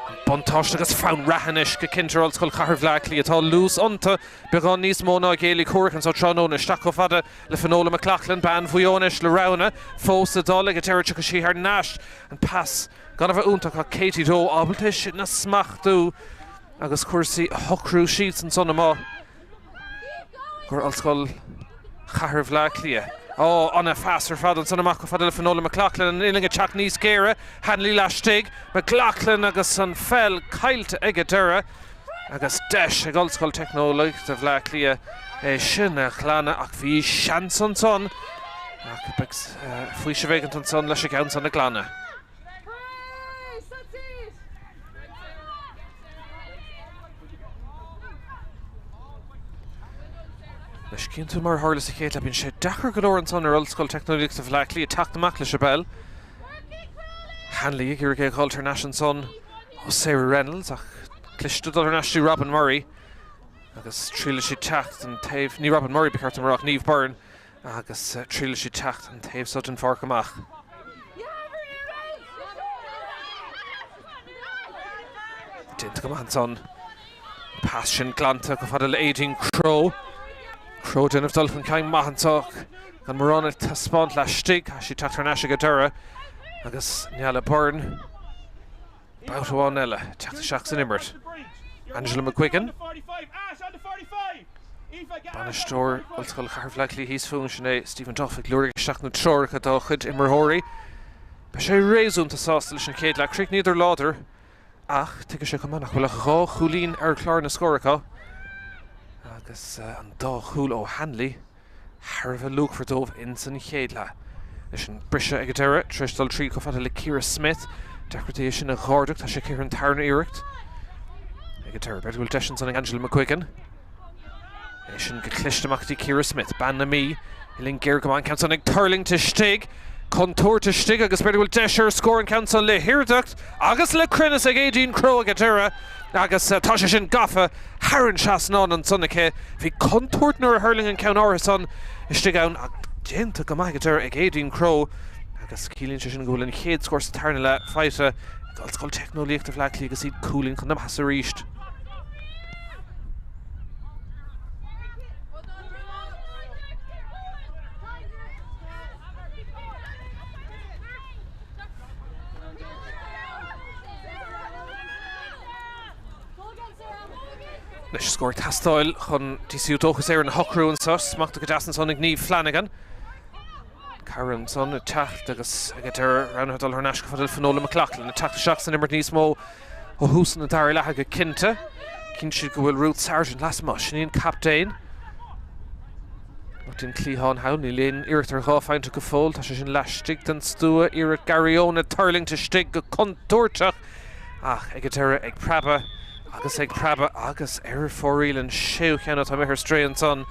An buntáiste agus fonn reatha anois go cinnte ar Ollscoil Chathair Bhaile Átha Cliath. Tá luas iontu beagán níos mó ná a gcéilí comhraic anso tráthnóna. Isteach chomh fada le Finola McLaughlin, bean Mhaigh Eo anois le roghanna fós ag dul ag an deireadh tiocfaidh sí thar n-ais. An pas gan a bheith iontach ach Katie Doe ábalta é sin a smachtú agus cúrsaí a shocrú síos ansan amuigh gur Ollscoil Chathair Bhaile Átha Cliath. Ó, ana-phas ar fad ansan amach chomh fada le Finola McLaughlin, an uillinn ag teacht níos géire, Hanley laistigh, McLaughlin agus an pheil caillte ag an deireadh agus deis ag Ollscoil Teicneolaíochta Bhaile Átha Cliath é sin a ghlanadh ach bhí seans ansan ach beidh faoiseamh éigint ansan leis an gceann san a ghlanadh. Anois cíonn tú mar a tharla sa chéad leath, bíonn sé deacair go leor ansan ar Ollscoil Teicneolaíochta Bhaile Átha Cliath teacht amach leis an bpeil. Hanley ag iarraidh é a dhul thar n-ais ansan ó Sarah Reynolds ach cliste dul thar n-ais dtí Robin Murray agus triailfidh sí teacht an taobh, ní Robin Murray ba cheart dom a rá ach Niamh Byrne agus triailfidh sí teacht an taobh so den pháirc amach. Déanta go maith ansan. Pas sin glanta chomh fada le Aideen Crowe. Crowe déanamh dul chun cinn maith anso gan mórán ag taispeáint laistigh. Caithfidh sí teacht thar n-ais ag an deireadh agus Neala Byrne. Babhta amháin eile teacht isteach san imirt. Angela McGuigan. Bainisteoir Ollscoil Chathair Bhaile Átha Cliath thíos fúinn, sin é Stephen Duff ag lorg isteach na treoracha dá chuid imreoirí. Beidh sé réasúnta sásta leis an chéad leath. Chríochnaíodar láidir ach tuigfidh sé chomh maith nach bhfuil ach 2 chúilín ar chlár na scór acu agus an dá chúl ó Hanley. thar a bheith luachmhar dóibh ins an chéad leath. Leis an briseadh ag an deireadh, tar éis dul tríd chomh fada le Ciara Smith, deacracht é sin a dh'ardach, tá sé aici ar an tarna iarracht ag an deireadh. B'fhéidir go bhfuil deis ansan ag Angela McGuigan. É sin go cliste amach go dtí Ciara Smith, bean na Mí, uillinn géar go maith an ceann san ag tuirlingt istigh, contúirt istigh agus b'fhéidir go bhfuil deis ar scór an ceann san le hiarracht agus le cruinneas ag Aideen Crowe ag an deireadh. Agus tá sé sin gafa thar an trasnán ansan aici. Bhí contúirt nuair a thuirling an ceann áirithe san istigh ann ach déanta go maith ag an deireadh ag Aideen Crowe agus ciallaíonn sé sin go bhfuil an chéad scór sa tarna leath faighte ag Ollscoil Teicneolaíochta Bhaile Átha Cliath agus iad cúilín chun na maitheasa arís. Anois scór ag teastáil chun DCU Dóchas Éireann a shocrú anseo. Smachtaithe go deas ansan ag Niamh Flanagan. Cara ansan ag teacht agus ag an deireadh roghnaithe dul thar n-ais go fada le Finola McLaughlin ag teacht isteach san imirt níos mó ó thús an dara leatha go cinnte. Cinnte siad go bhfuil Ruth Sargent lasmuigh. Sin í an captaen. Lucht an chliatháin thall, níl aon iarracht ar 2 phointe go fóill. Tá sé sin laistigh den stua. Iarracht Gary Owen ag tuirlingt istigh go contúirteach ach ag an deireadh ag preabadh agus ag preabadh agus ar fóraoil an séú ceann atá imithe ar strae ansan.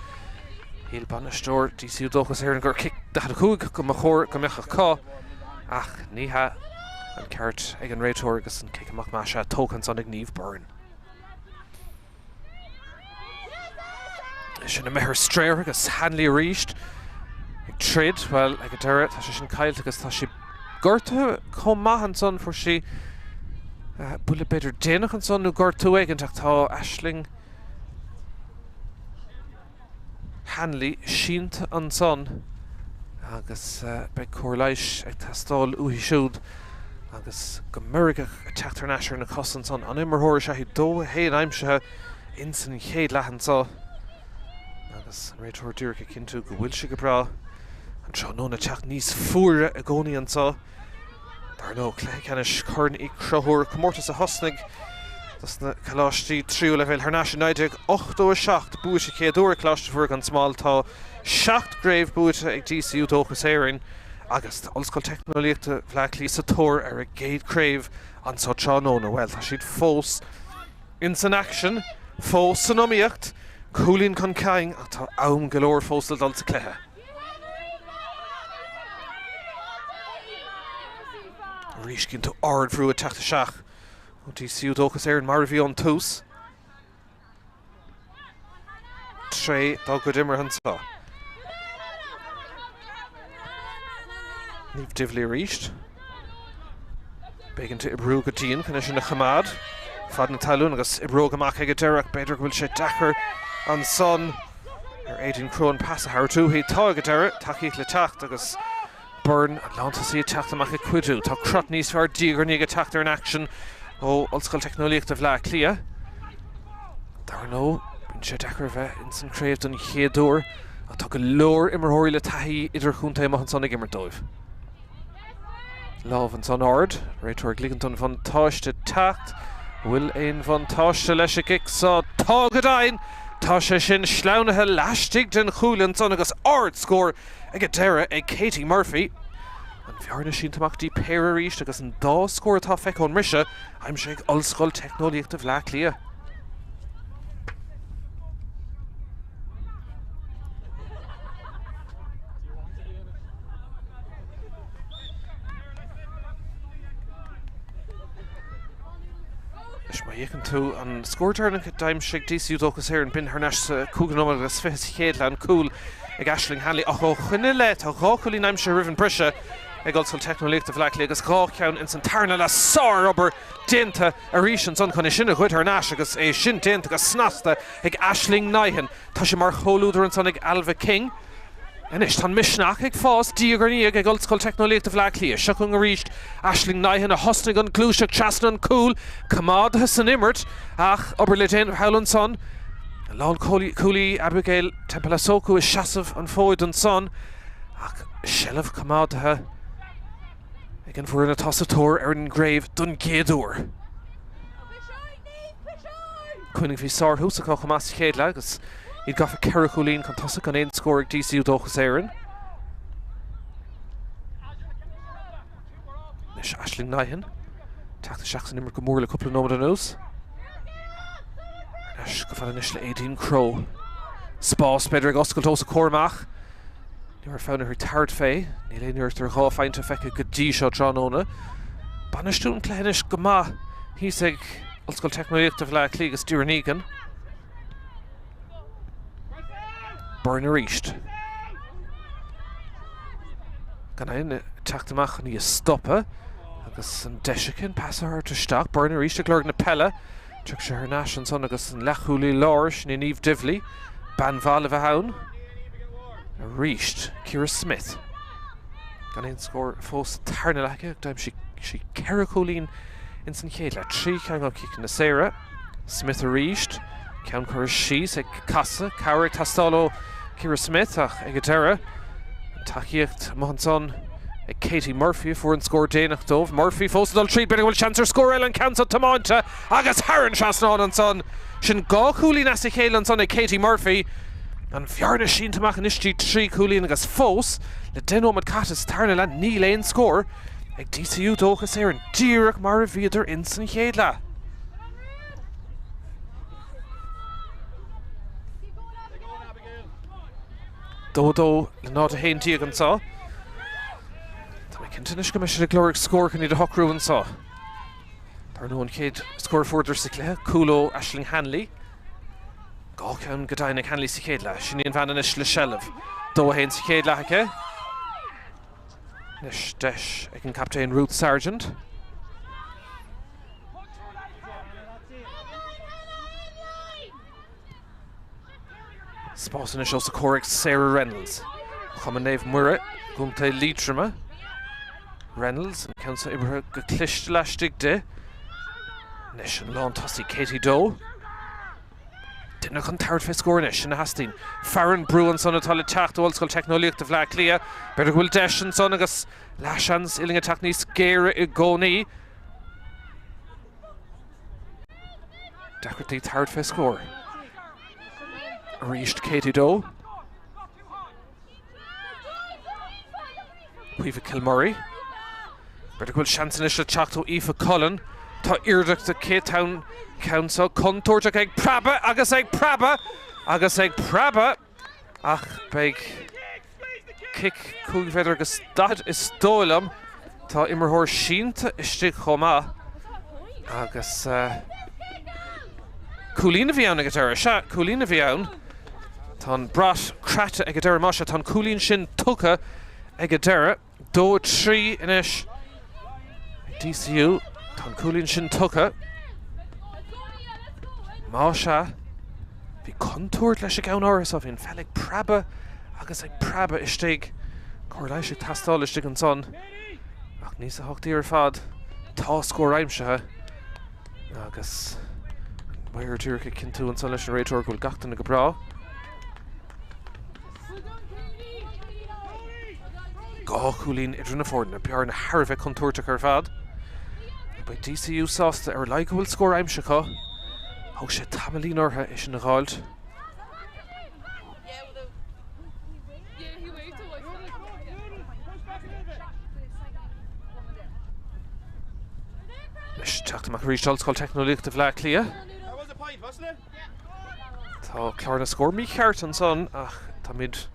Shíl bainisteoir DCU Dóchas Éireann gur cic 45 go mba chóir go mbeadh acu ach ní hea. An ceart ag an réiteoir agus an cic amach maith sea tógtha ansan ag Niamh Byrne. Sin imithe ar strae agus Hanley arís ag troid, bhuel, ag an deireadh tá sé sin caillte agus tá sí gortaithe chomh maith ansan, fuair sí buille b'fhéidir déanach ansan nó gortú éigin ach tá Aisling Hanley sínte ansan agus beidh cóir leighis ag teastáil uaithi siúd agus go meirgeach ag teacht thar n-ais ar na cosa ansan. An imreoir is ea í, 2, 1 aimsithe ins an chéad leath anso agus an réiteoir díreach ag cinntiú go bhfuil sí go breá. An tráthnóna ag teacht níos fuaire i gcónaí anso. Dar ndóigh, cluiche ceannais Chorn Uí Chonchúir, comórtas a thosnaigh dos na coláistí tríú leibhéal thar n-ais i 1987, buaite chéad uair ag Coláiste Mhuire gan Smál. Tá 7 gcraobh buaite ag DCU Dóchas Éireann agus tá Ollscoil Teicneolaíochta Bhaile Átha Cliath sa tóir ar a gcéad chraobh anso tráthnóna. Bhuel, tá siad fós ins an aicsean, fós san iomaíocht, cúilín chun cinn ach tá am go leor fós le dul sa chluiche. Arís cíonn tú ardbhrú ag teacht isteach ó DCU Dóchas Éireann mar a bhí ón tús. Tréith dá gcuid imeartha anseo. Niamh Divilly arís. B'éigean di oibriú go dian chun é sin a choimeád fad na talún agus oibreoidh amach ag an deireadh ach b'fhéidir go bhfuil sé deacair ansan ar Aideen Crowe an pas a thabhairt uaithi. Tá ag an deireadh, tacaíocht le teacht agus Byrne, an lántosaí ag teacht amach ag cuidiú. Tá crot níos fearr diaidh ar ndiaidh ag teacht ar an aicsean ó Ollscoil Teicneolaíochta Bhaile Átha Cliath. Dar ndóigh, bíonn sé deacair a bheith ins an chraobh don chéad uair ach tá go leor imreoirí le taithí idirchontae amuigh ansan ag imirt dóibh. Lámh ansan ard, réiteoir ag ligint don bhuntáiste teacht. Bhfuil aon bhuntáiste leis an gcic seo? Tá go deimhin! Tá sé sin sleamhnaithe laistigh den chúl ansan agus ard-scór ag an deireadh ag Katie Murphy. An bhearna sínte amach go dtí péire arís agus an dá scór atá feicthe ón mbriseadh aimsithe ag Ollscoil Teicneolaíochta Bhaile Átha Cliath. Anois má fhéachann tú an scór deireanach a d'aimsigh DCU Dóchas Éireann, b'in thar n-ais sa 5 nóiméad agus 20 sa chéad leath, an cúl ag Aisling Hanley ach ó shoin i leith tá 2 chúilín aimsithe roimh an briseadh ag Ollscoil Teicneolaíochta Bhaile Átha Cliath agus 2 cheann ins an tarna leath. Sárobair déanta arís ansan chun é sin a ghoid thar n-ais agus é sin déanta go snasta ag Aisling Nyhan. Tá sé mar chomhluadar ansan ag Ailbhe King. Anois tá an misneach ag fás diaidh ar ndiaidh ag Ollscoil Teicneolaíochta Bhaile Átha Cliath. Seo chugainn arís Aisling Nyhan a thosnaigh an ghluaiseacht trasna an cúl, coimeádaithe san imirt ach obair le déanamh thall ansan. An lánchúlaí Abigail Tempelasoku ag seasamh an fhóid ansan ach seilbh coimeádaithe ag an bhfoireann atá sa tóir ar an gcraobh don gcéad uair. Cuimhnigh bhí sárthús acu chomh maith sa chéad leath agus iad gafa 4 chúilín chun tosaigh gan aon scór ag DCU Dóchas Éireann. Anois Aisling Nyhan teacht isteach san imirt go mór le cúpla nóiméad anuas. Ar ais go fada anois le Aideen Crowe. Spás b'fhéidir ag oscailt os a comhair amach. Ní raibh fonn uirthi tabhairt fé. Níl aon iarracht ar 2 phointe feicthe go dtí seo tráthnóna. Bainistiú an cluiche anois go maith thíos ag Ollscoil Teicneolaíochta Bhaile Átha Cliath agus Doireann Egan. Byrne arís. Gan éinne ag teacht amach chun í a stopadh agus an deis aici an pas a thabhairt isteach. Byrne arís ag lorg na peile. Tiocfaidh sé thar n-ais ansan agus an leathchúlaí láir, sin í Niamh Divilly, bean mhaith le bheith ann arís. Ciara Smyth. Gan aon scór fós sa tarna leath aici, d'aimsigh sí 4 chúilín ins an chéad leath, 3 cheann ó chiceanna saora. Smyth arís. Ceann curtha síos ag casadh, cabhair ag teastáil ó Ciara Smyth ach ag an deireadh, an tacaíocht amuigh ansan ag Katie Murphy a fuair an scór déanach dóibh. Murphy fós ag dul tríd, b'fhéidir go bhfuil seans ar scór eile, an ceann seo tiomáinte agus thar an trasnán ansan. Sin 2 chúilín as a chéile ansan ag Katie Murphy. An bhearna sínte amach anois dtí 3 chúilín agus fós le 10 nóiméad caite sa tarna leath níl aon scór ag DCU Dóchas Éireann, díreach mar a bhíodar ins an chéad leath. 2 2 le 0 11 anseo. Tá mé cinnte anois go mbeidh siad ag lorg scór chun iad a shocrú anseo. Dar ndóigh an chéad scór a fuaireadar sa chluiche, cúl ó Aisling Hanley. 2 cheann go deimhin ag Hanley sa chéad leath. Sin í an bhean anois le seilbh. 2 1 sa chéad leath aici. Anois deis ag an captaen Ruth Sargent. Spás anois os a comhair ag Sarah Reynolds. Cumann Naomh Muire, gContae Liatroma. Reynolds, an ceann seo oibrithe go cliste laistigh di. Anois an lántosaí Katie Doe. Duine chun tabhairt fé scór anois, sin a theastaíonn. Fearann brú ansan atá le teacht ó Ollscoil Teicneolaíochta Bhaile Átha Cliath. B'fhéidir go bhfuil deis ansan agus leathsheans uillinn ag teacht níos géire i gcónaí. Deacrachtaí tabhairt fé scór. Arís Katie Doe. Caoimhe Kilmurray. B'fhéidir go bhfuil seans anois le teacht ó Aoife Cullen. Tá iarracht aici tá an ceann seo contúirteach ag preabadh agus ag preabadh agus ag preabadh ach beidh cic 5 mhéadar agus 40 is dóigh liom. Tá imreoir sínte istigh chomh maith agus cúilín a bhí ann ag an deireadh. Sea, cúilín a bhí ann. Tá an brat croite ag an deireadh. Más ea, tá an cúilín sin tugtha ag an deireadh. 2 3 anois ag DCU. Tá an cúilín sin tugtha. Más ea, bhí contúirt leis an gceann áirithe so. Bhí an pheil ag preabadh agus ag preabadh istigh. Cóir leighis ag teastáil istigh ansan. Ach níos a thochtaí ar fad. Tá scór aimsithe. Agus an maor díreach ag cinntiú ansan leis an réiteoir go bhfuil gach duine go breá. 2 chúilín idir na foirne, bearna thar a bheith contúirteach ar fad. Beidh DCU sásta ar a laghad go bhfuil scór aimsithe acu. Thóg sé tamaillín orthu é sin a dh'fháilt. Anois teacht amach arís Ollscoil Teicneolaíochta Bhaile Átha Cliath. Tá clár na scór mícheart ansan ach táimid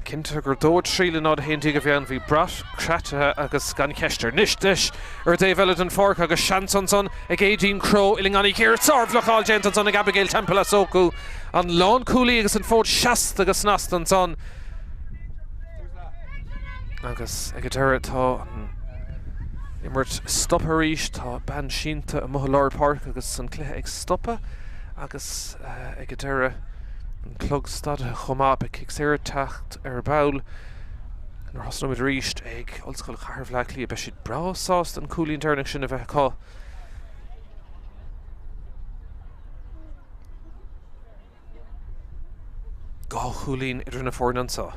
cinnte gur 2 3 le 0 11 a bhí ann. Bhí brat croite agus gan cheist air. Anois deis ar an dtaobh eile den pháirc agus seans ansan ag Aideen Crowe uillinn an-ghéar. Sárbhlocáil déanta ansan ag Abigail Temple as Eochu. An lánchúlaí agus an fód seasta go snasta ansan. Agus ag an deireadh tá an imirt stoptha arís. Tá bean sínte amuigh i lár páirce agus an cluiche ag stopadh agus ag an deireadh an clog stadaithe chomh maith. Beidh cic saor ag teacht ar ball nuair a thosnóimid arís ag Ollscoil Chathair Bhaile Átha Cliath. Beidh siad breá sásta an cúilín deireanach sin a bheith acu. 2 chúilín idir na foirne anseo.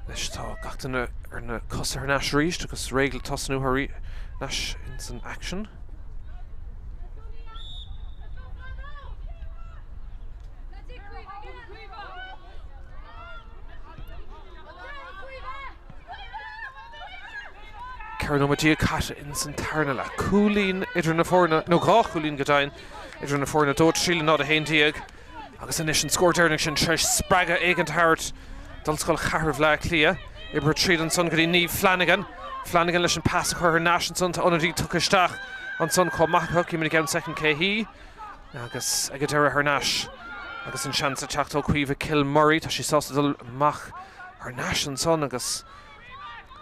Anois tá gach duine ar na cosa thar n-ais arís agus réidh le tosnú thar n-ais ins an aicsean. 14 nóiméad caite ins an tarna leath. Cúilín idir na foirne, nó 2 chúilín go deimhin, idir na foirne, 2 3 le 0 11 agus anois an scór deireanach sin tar éis spreagadh éigin a thabhairt d'Ollscoil Chathair Bhaile Átha Cliath. Oibrithe tríd ansan go dtí Niamh Flanagan. Flanagan leis an pas a chur thar n-ais ansan, tá ionadaí tugtha isteach ansan chomh maith acu, címid i gceann soicind cé hí. Agus ag an deireadh thar n-ais agus an seans ag teacht ó Caoimhe Kilmurray, tá sí sásta dul amach thar n-ais ansan agus,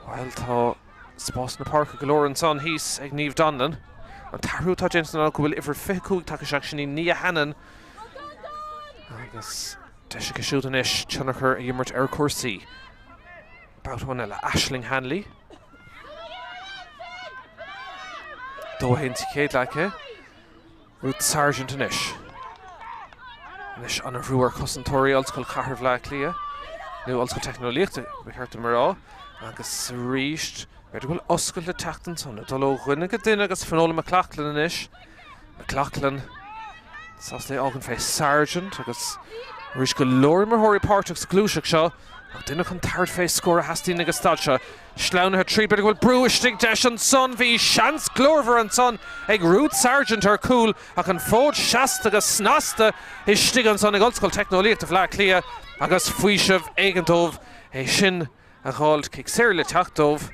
bhuel, tá spás na páirce go leor ansan thíos ag Niamh Donlan. An t-athrú atá déanta ná go bhfuil uimhir 25 tagtha isteach, sin í Nia Hannon agus. Deis aici siúd anois tionchar a imirt ar chúrsaí. Babhta amháin eile, Aisling Hanley. 2 1 sa chéad leath aici. Ruth Sargent anois. Anois an-bhrú ar chosantóirí Ollscoil Chathair Bhaile Átha Cliath, nó Ollscoil Teicneolaíochta, ba cheart dom a rá, agus arís, b'fhéidir go bhfuil oscailt le teacht ansan, ag dul ó dhuine go duine agus Finola McLaughlin anois. McLaughlin sásta é a fhágaint fé Sargent agus arís go leor imreoirí páirteach sa ghluaiseacht seo ach duine chun tabhairt fé scór a theastaíonn ag an staid seo. Sleamhnaithe tríd, b'fhéidir go bhfuil brú istigh deis ansan, bhí seans glórmhar ansan ag Ruth Sargent ar chúl ach an fód seasta go snasta istigh ansan ag Ollscoil Teicneolaíochta Bhaile Átha Cliath agus faoiseamh éigin dóibh é sin a dh'fháilt. Cic saor le teacht dóibh.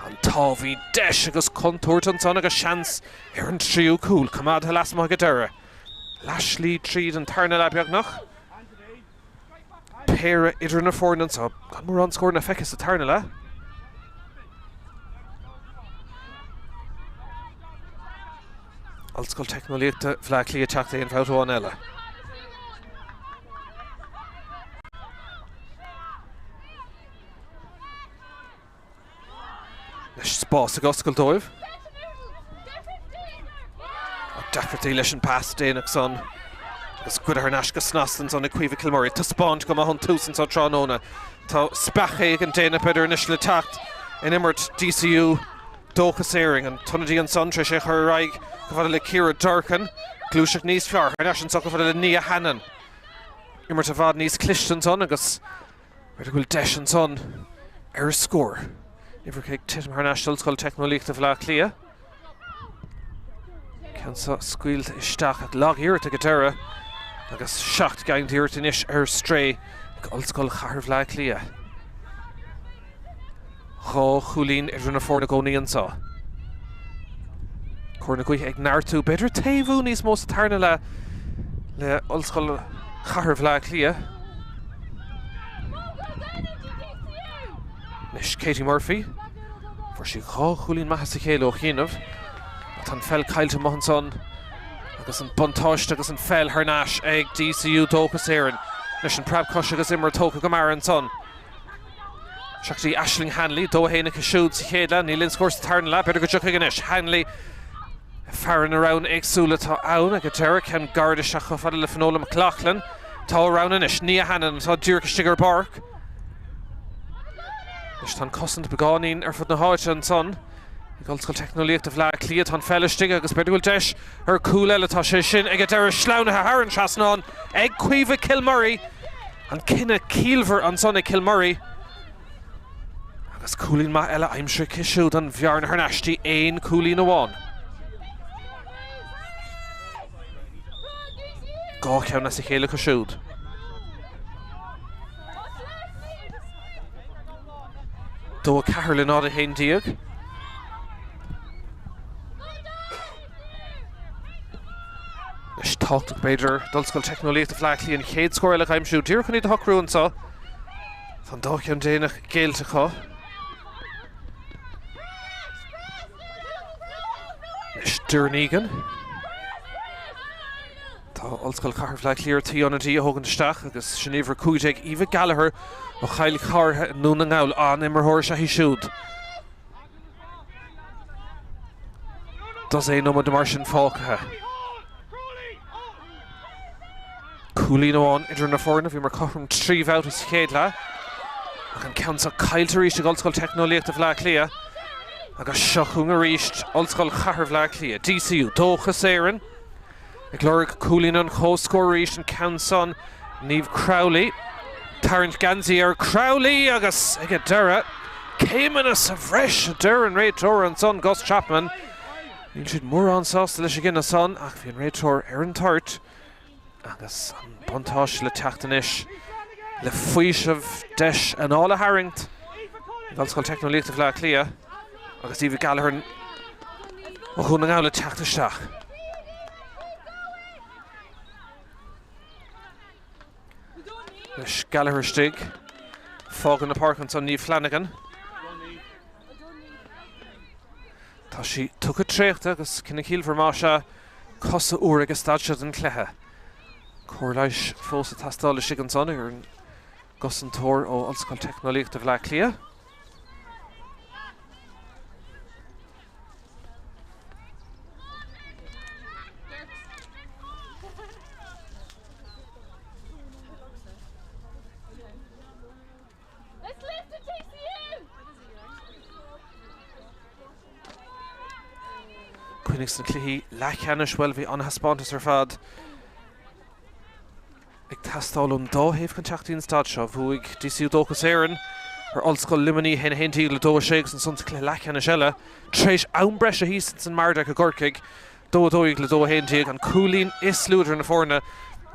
An t-ádh, bhí deis agus contúirt ansan agus seans ar an tríú cúl. Coimeádtha lasmuigh ag an deireadh. Leath slí tríd an tarna leath beagnach. Péire idir na foirne anseo. Gan mórán scóranna feicthe sa tarna leath. Ollscoil Teicneolaíochta Bhaile Átha Cliath ag teacht aon bhabhta amháin eile. Anois spás ag oscailt dóibh. Ach deacrachtaí leis an pas déanach san. Agus goidte thar n-ais go snasta ansan ag Caoimhe Kilmurray. Taispeáint go maith ón tús anso tráthnóna. Tá speach éigin déanach b'fhéidir anois le teacht in imirt DCU Dóchas Éireann. An t-ionadaí ansan tar éis é a chur ar aghaidh chomh fada le Ciara Durkin. Gluaiseacht níos fearr thar n-ais anso chomh fada le Nia Hannon. Imirt i bhfad níos cliste ansan agus B'fhéidir go bhfuil deis ansan ar scór. Uimhreacha ag titim thar n-ais d'Ollscoil Teicneolaíochta Bhaile Átha Cliath. Ceann seo scaoilte isteach ach lag-iarracht ag an deireadh agus 7 gceann d'iarracht anois ar strae ag Ollscoil Chathair Bhaile Átha Cliath. 2 chúilín idir na foirne i gcónaí anseo. Cóir na gaoithe ag neartú, b'fhéidir taobhú níos mó sa tarna leath le Ollscoil Chathair Bhaile Átha Cliath. Anois Katie Murphy. Fuair sí 2 chúilín maithe as a chéile ó chianaibh. Tá an pheil caillte amuigh ansan agus an buntáiste agus an pheil thar n-ais ag DCU Dóchas Éireann. Anois an preab coise agus imirt tógtha go mear ansan. Isteach go dtí Aisling Hanley, 2 1 aici siúd sa chéad leath, níl aon scór sa tarna leath, b'fhéidir go dtiocfaidh anois. Hanley ag faire na roghanna éagsúla atá ann ag an deireadh, ceann gairid isteach chomh fada le Finola McLaughlin. Tá a roghanna anois, Nia Hannon atá díreach istigh ar an bpáirc. Anois tá an cosaint beagáinín ar fud na háite ansan ag Ollscoil Teicneolaíochta Bhaile Átha Cliath. Tá an pheil istigh agus b'fhéidir go bhfuil deis ar chúl eile. Tá sé sin ag an deireadh sleamhnaithe thar an trasnán ag Caoimhe Kilmurray. An cinneadh ciallmhar ansan ag Kilmurray agus cúilín maith eile aimsithe aici siúd, an bhearna thar n-ais dtí aon chúilín amháin. 2 cheann as a chéile acu siúd. 2 4 le 0 11. Anois tábhachtach b'fhéidir d'Ollscoil Teicneolaíochta Bhaile Átha Cliath an chéad scór eile a aimsiú díreach chun iad a shocrú anseo. Tá an dá cheann déanach géillte acu. Anois Doireann Egan. Tá Ollscoil Chathair Bhaile Átha Cliath ar tí ionadaí a thógaint isteach agus sin uimhir 15 Eva Gallagher ó Chill Chartha i nDún na nGall, an-imreoir is ea í siúd. Dosaen nóiméad mar sin fágtha. Cúilín amháin idir na foirne, bhíomar cothrom 3 bhabhta sa chéad leath. Ach an ceann seo caillte arís ag Ollscoil Teicneolaíochta Bhaile Átha Cliath. Agus seo chugainn arís Ollscoil Chathair Bhaile Átha Cliath, DCU, Dóchas Éireann. Ag lorg cúilín an chomhscóir arís an ceann san, Niamh Crowley. Tarraingt geansaí ar Crowley agus ag an deireadh, céimeanna sa bhreis a deir an réiteoir ansan, Gus Chapman. Níl siad mórán sásta leis an gcinneadh san ach bhí an réiteoir ar an toirt agus an buntáiste le teacht anois le faoiseamh deis anáil a tharraingt ag Ollscoil Teicneolaíochta Bhaile Átha Cliath. Agus Eva Gallagher ó Dhún na nGall ag teacht isteach. Anois Gallagher istigh. Fágann na páirc ansan Niamh Flanagan. Tá sí tugtha traochta agus cinneadh ciallmhar más ea cosa úr ag an staid seo den chluiche. Cóir leighis fós ag teastáil istigh ansan ar an gcosantóir ó Ollscoil Teicneolaíochta Bhaile Átha Cliath. Cuimhnigh sna cluichí leathcheannais, bhuel, bhí an-thaispeántas ar fad ag teastáil ón dá thaobh chun teacht dtí'n staid seo. Bhuaigh DCU Dóchas Éireann ar Ollscoil Luimnigh 1-11 le 2-6 agus ansan sa chluiche leathcheannais eile, tar éis am breise thíos ins an Mardyke i gCorcaigh, 2 12 le 2 11, an cúilín is lú idir na foirne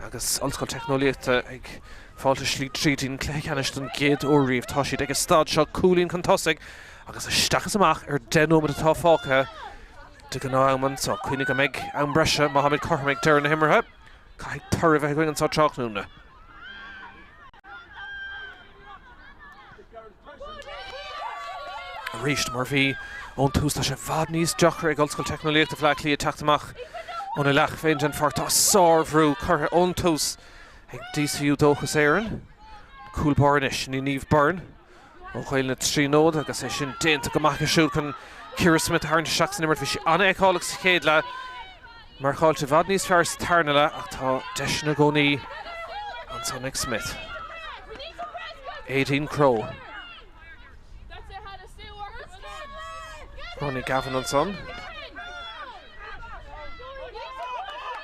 agus Ollscoil Teicneolaíochta ag fáilt a slí tríd an cluiche ceannais don gcéad uair riamh. Tá siad ag an staid seo cúilín chun tosaigh agus isteach is amach ar 10 nóiméad atá fágtha de ghnáth-am anseo. Cuimhnigh go mbeidh am breise má táimid cothrom ag deireadh na himeartha. Caithfidh toradh a bheith againn anseo tráthnóna. Arís, mar bhí ón tús, tá sé i bhfad níos deacra ag Ollscoil Teicneolaíochta Bhaile Átha Cliath teacht amach óna leath féin den pháirc. Tá sárbhrú curtha ón tús ag DCU Dóchas Éireann. Cúl báire anois, sin í Niamh Byrne ó Ghaeil na Tríonóide agus é sin déanta go maith aici siúd chun Ciara Smyth a tharraingt isteach san imirt. Bhí sí an-fheiceálach sa chéad leath. Marcáilte i bhfad níos fearr sa tarna leath ach tá deiseanna i gcónaí ansan ag Smyth. Aideen Crowe. Ronnie Gavin ansan.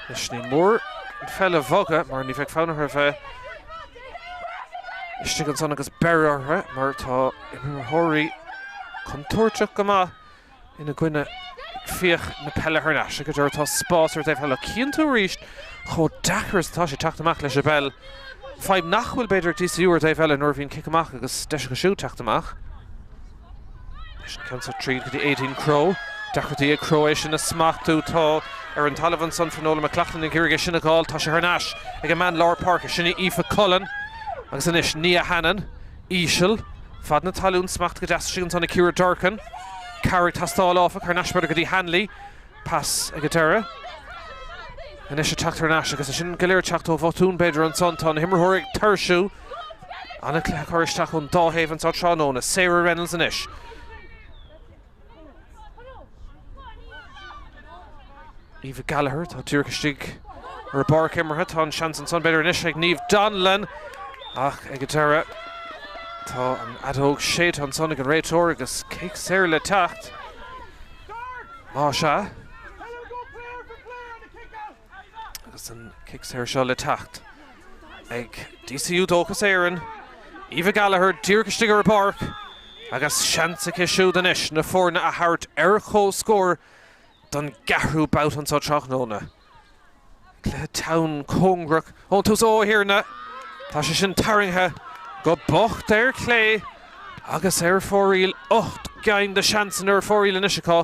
Anois ní mór an pheil a bhogadh mar ní bheidh fonn orthu a bheith istigh ansan agus beir orthu mar tá imreoirí contúirteach go maith ina gcoinne ag fiach na peile thar n-ais. Ag an deireadh tá spás ar an taobh eile. Cíonn tú arís chomh deacair is atá sé teacht amach leis an bpeil. Fadhb nach bhfuil b'fhéidir ag DCU ar an taobh eile nuair a bhíonn cic amach agus deis acu siúd teacht amach. Leis an ceann seo tríd go dtí Aideen Crowe. Deacrachtaí ag Crowe é sin a smachtú. Tá ar an talamh ansan Finola McLaughlin ag iarraidh é sin a fháil. Tá sé thar n-ais ag an mbean lár páirce. Sin í Aoife Cullen. Agus anois Nia Hannon. Íseal. Fad na talún smachtaithe go deas istigh ansan ag Ciara Durkin. Cabhair ag teastáil áfach, thar n-ais b'fhéidir go dtí Hanley. Pas ag an deireadh. Anois ag teacht thar n-ais agus é sin go léir ag teacht ó bhotún b'fhéidir ansan. Tá na himreoirí ag tuirsiú. An-chluiche curtha isteach ón dá thaobh anseo tráthnóna. Sarah Reynolds anois. Eva Gallagher, atá díreach istigh ar an bpáirc imeartha. Tá an seans ansan b'fhéidir anois ag Niamh Donnellan ach ag an deireadh tá an fheadóg séidte ansan ag an réiteoir agus cic saor le teacht. Más ea. Agus an cic saor seo le teacht ag DCU Dóchas Éireann. Eva Gallagher díreach istigh ar an bpáirc agus seans aici siúd anois na foirne a thabhairt ar comhscór don gceathrú babhta anseo tráthnóna. Cluiche teann cóngarach ón tús. Ó a Thiarna! Tá sé sin tarraingthe go bocht ar chlé agus ar fóraoil. 8 gcinn de sheansanna ar fóraoil anois acu.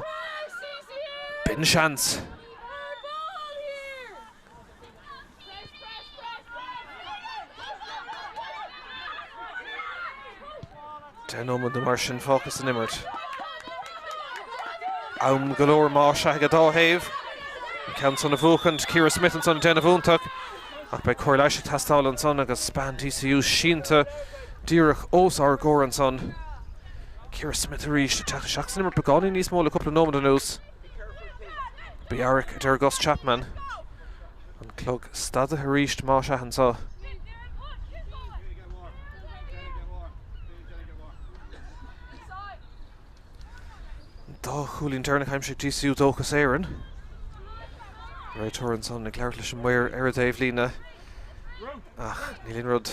B'in seans. 10 nóiméad nó mar sin fágtha san imirt. Am go leor más ea ag an dá thaobh. An ceann san a bhuachaint, Ciara Smyth ansan ag déanamh iontach ach beidh cóir leighis ag teastáil ansan agus bean DCU sínte díreach os ár gcomhair ansan. Ciara Smyth arís ag teacht isteach san imirt beagáinín níos mó le cúpla nóiméad anuas. Bí aireach, a deir Gus Chapman. An clog stadaithe arís más ea anseo. An dá chúilín deireanach aimsithe ag DCU Dóchas Éireann. Réiteoir ansan ag labhairt leis an maor ar an dtaobhlíne. Ach níl aon rud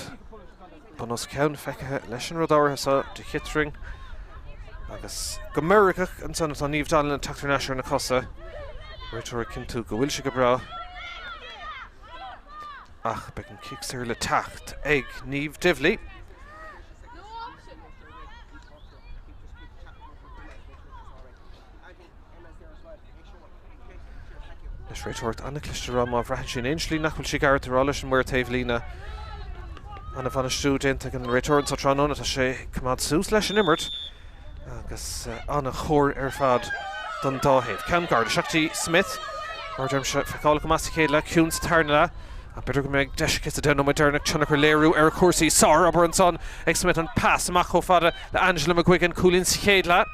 Bun os cionn feicthe leis an rud áirithe seo de chiotrang agus go meirgeach ansan atá Niamh Donnellan ag teacht thar n-ais ar na cosa. Réiteoir ag cinntiú go bhfuil sé go breá. Ach beidh an cic saor le teacht ag Niamh Divilly. Anois réiteoireacht an-chliste a rá má bhraitheann sí in aon slí nach bhfuil sí ceart a rá leis an maor taobhlíne. An-bhainistiú déanta ag an réiteoir anseo tráthnóna, tá sé ag coimeád suas leis an imirt agus an-chóir ar fad don dá thaobh. Ceann gairid isteach go dtí Smyth, mar a deirimse, feiceálach go maith sa chéad leath, ciúin sa tarna leath. Ach b'fhéidir go mbeidh deis aici sa 10 nóiméad deireanach tionchar a léiriú ar chúrsaí. Sárobair ansan ag Smith, an pas amach chomh fada le Angela McGuigan, cúilín sa chéad leath.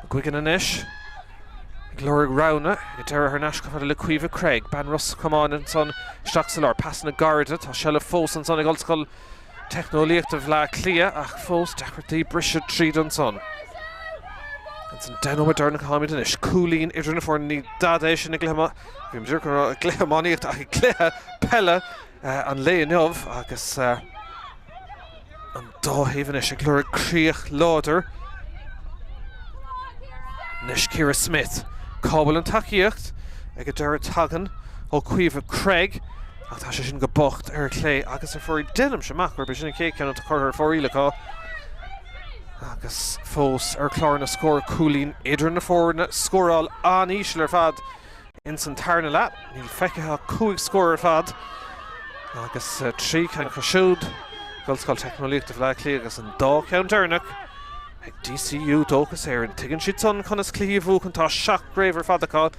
McGuigan anois ag lorg roghanna ag an deireadh thar n-ais chomh fada le Caoimhe Craig, bean Ros Comáin ansan isteach sa lár. Pasanna gairide, tá seilbh fós ansan ag Ollscoil Teicneolaíochta Bhleá Cliath ach fós deacrachtaí briseadh tríd ansan. Ins an 10 nóiméad deireanach atáimid anois. Cúilín idir na foirne, ní dada é sin i gcluiche, bhí mé díreach chun a rá i gcluiche iománaíochta ach i gcluiche peile an lae inniu agus an dá thaobh anois ag lorg críoch láidir. Anois Ciara Smith. Cá bhfuil an tacaíocht? Ag an deireadh tagann ó Caoimhe Craig ach tá sé sin go bocht ar chlé agus ar fóraoil. Déanaimse amach gurb é sin an chéad ceann atá curtha ar fóraoil acu. Agus fós ar chlár na scór cúilín idir na foirne. Scóráil an-íseal ar fad Ins an tarna leath, níl feicthe ach 5 scór ar fad agus 3 ceann acu siúd ag Ollscoil Teicneolaíochta Bhaile Átha Cliath agus an dá cheann deireanach ag DCU, Dóchas Éireann. Tuigeann siad san conas cluichí a bhuachan, tá 7 gcraobh ar fad acu.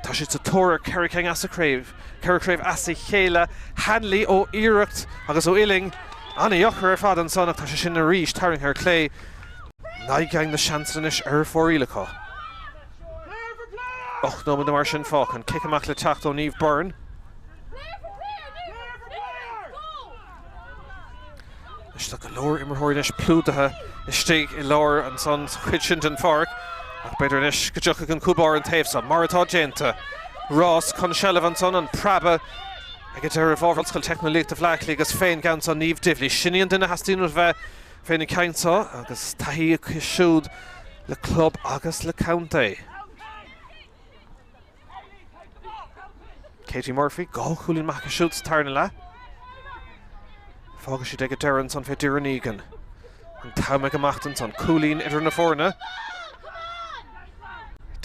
Tá siad sa tóir ar 4 cinn as a craobh, 4 chraobh as a chéile. Hanley ó iarracht agus ó uillinn an-dheacair ar fad ansan ach tá sé sin arís tarraingthe ar clé. 9 gceann de seansanna anois ar fóraoil acu. 8 nóiméad nó mar sin fágtha. An cic amach le teacht ó Niamh Byrne. Anois tá go leor imreoirí anois plódaithe istigh i lár ansan sa chuid sin den pháirc ach b'fhéidir anois go dtiocfaidh an cúl báire an taobh seo mar atá déanta. Rás chun seilbh ansan, an preabadh ag an deireadh i bhfabhar Ollscoil Teicneolaíochta Bhaile Átha Cliath agus fén gceann seo Niamh Divilly. Sin í an duine a theastaíonn uait a bheith fén gceann seo agus taithí aici siúd le club agus le contae. Katie Murphy, 2 chúilín maith aici siúd sa tarna leath. Fágfaidh siad ag an deireadh ansan fé Doireann Egan. An t-am ag imeacht ansan. Cúilín idir na foirne.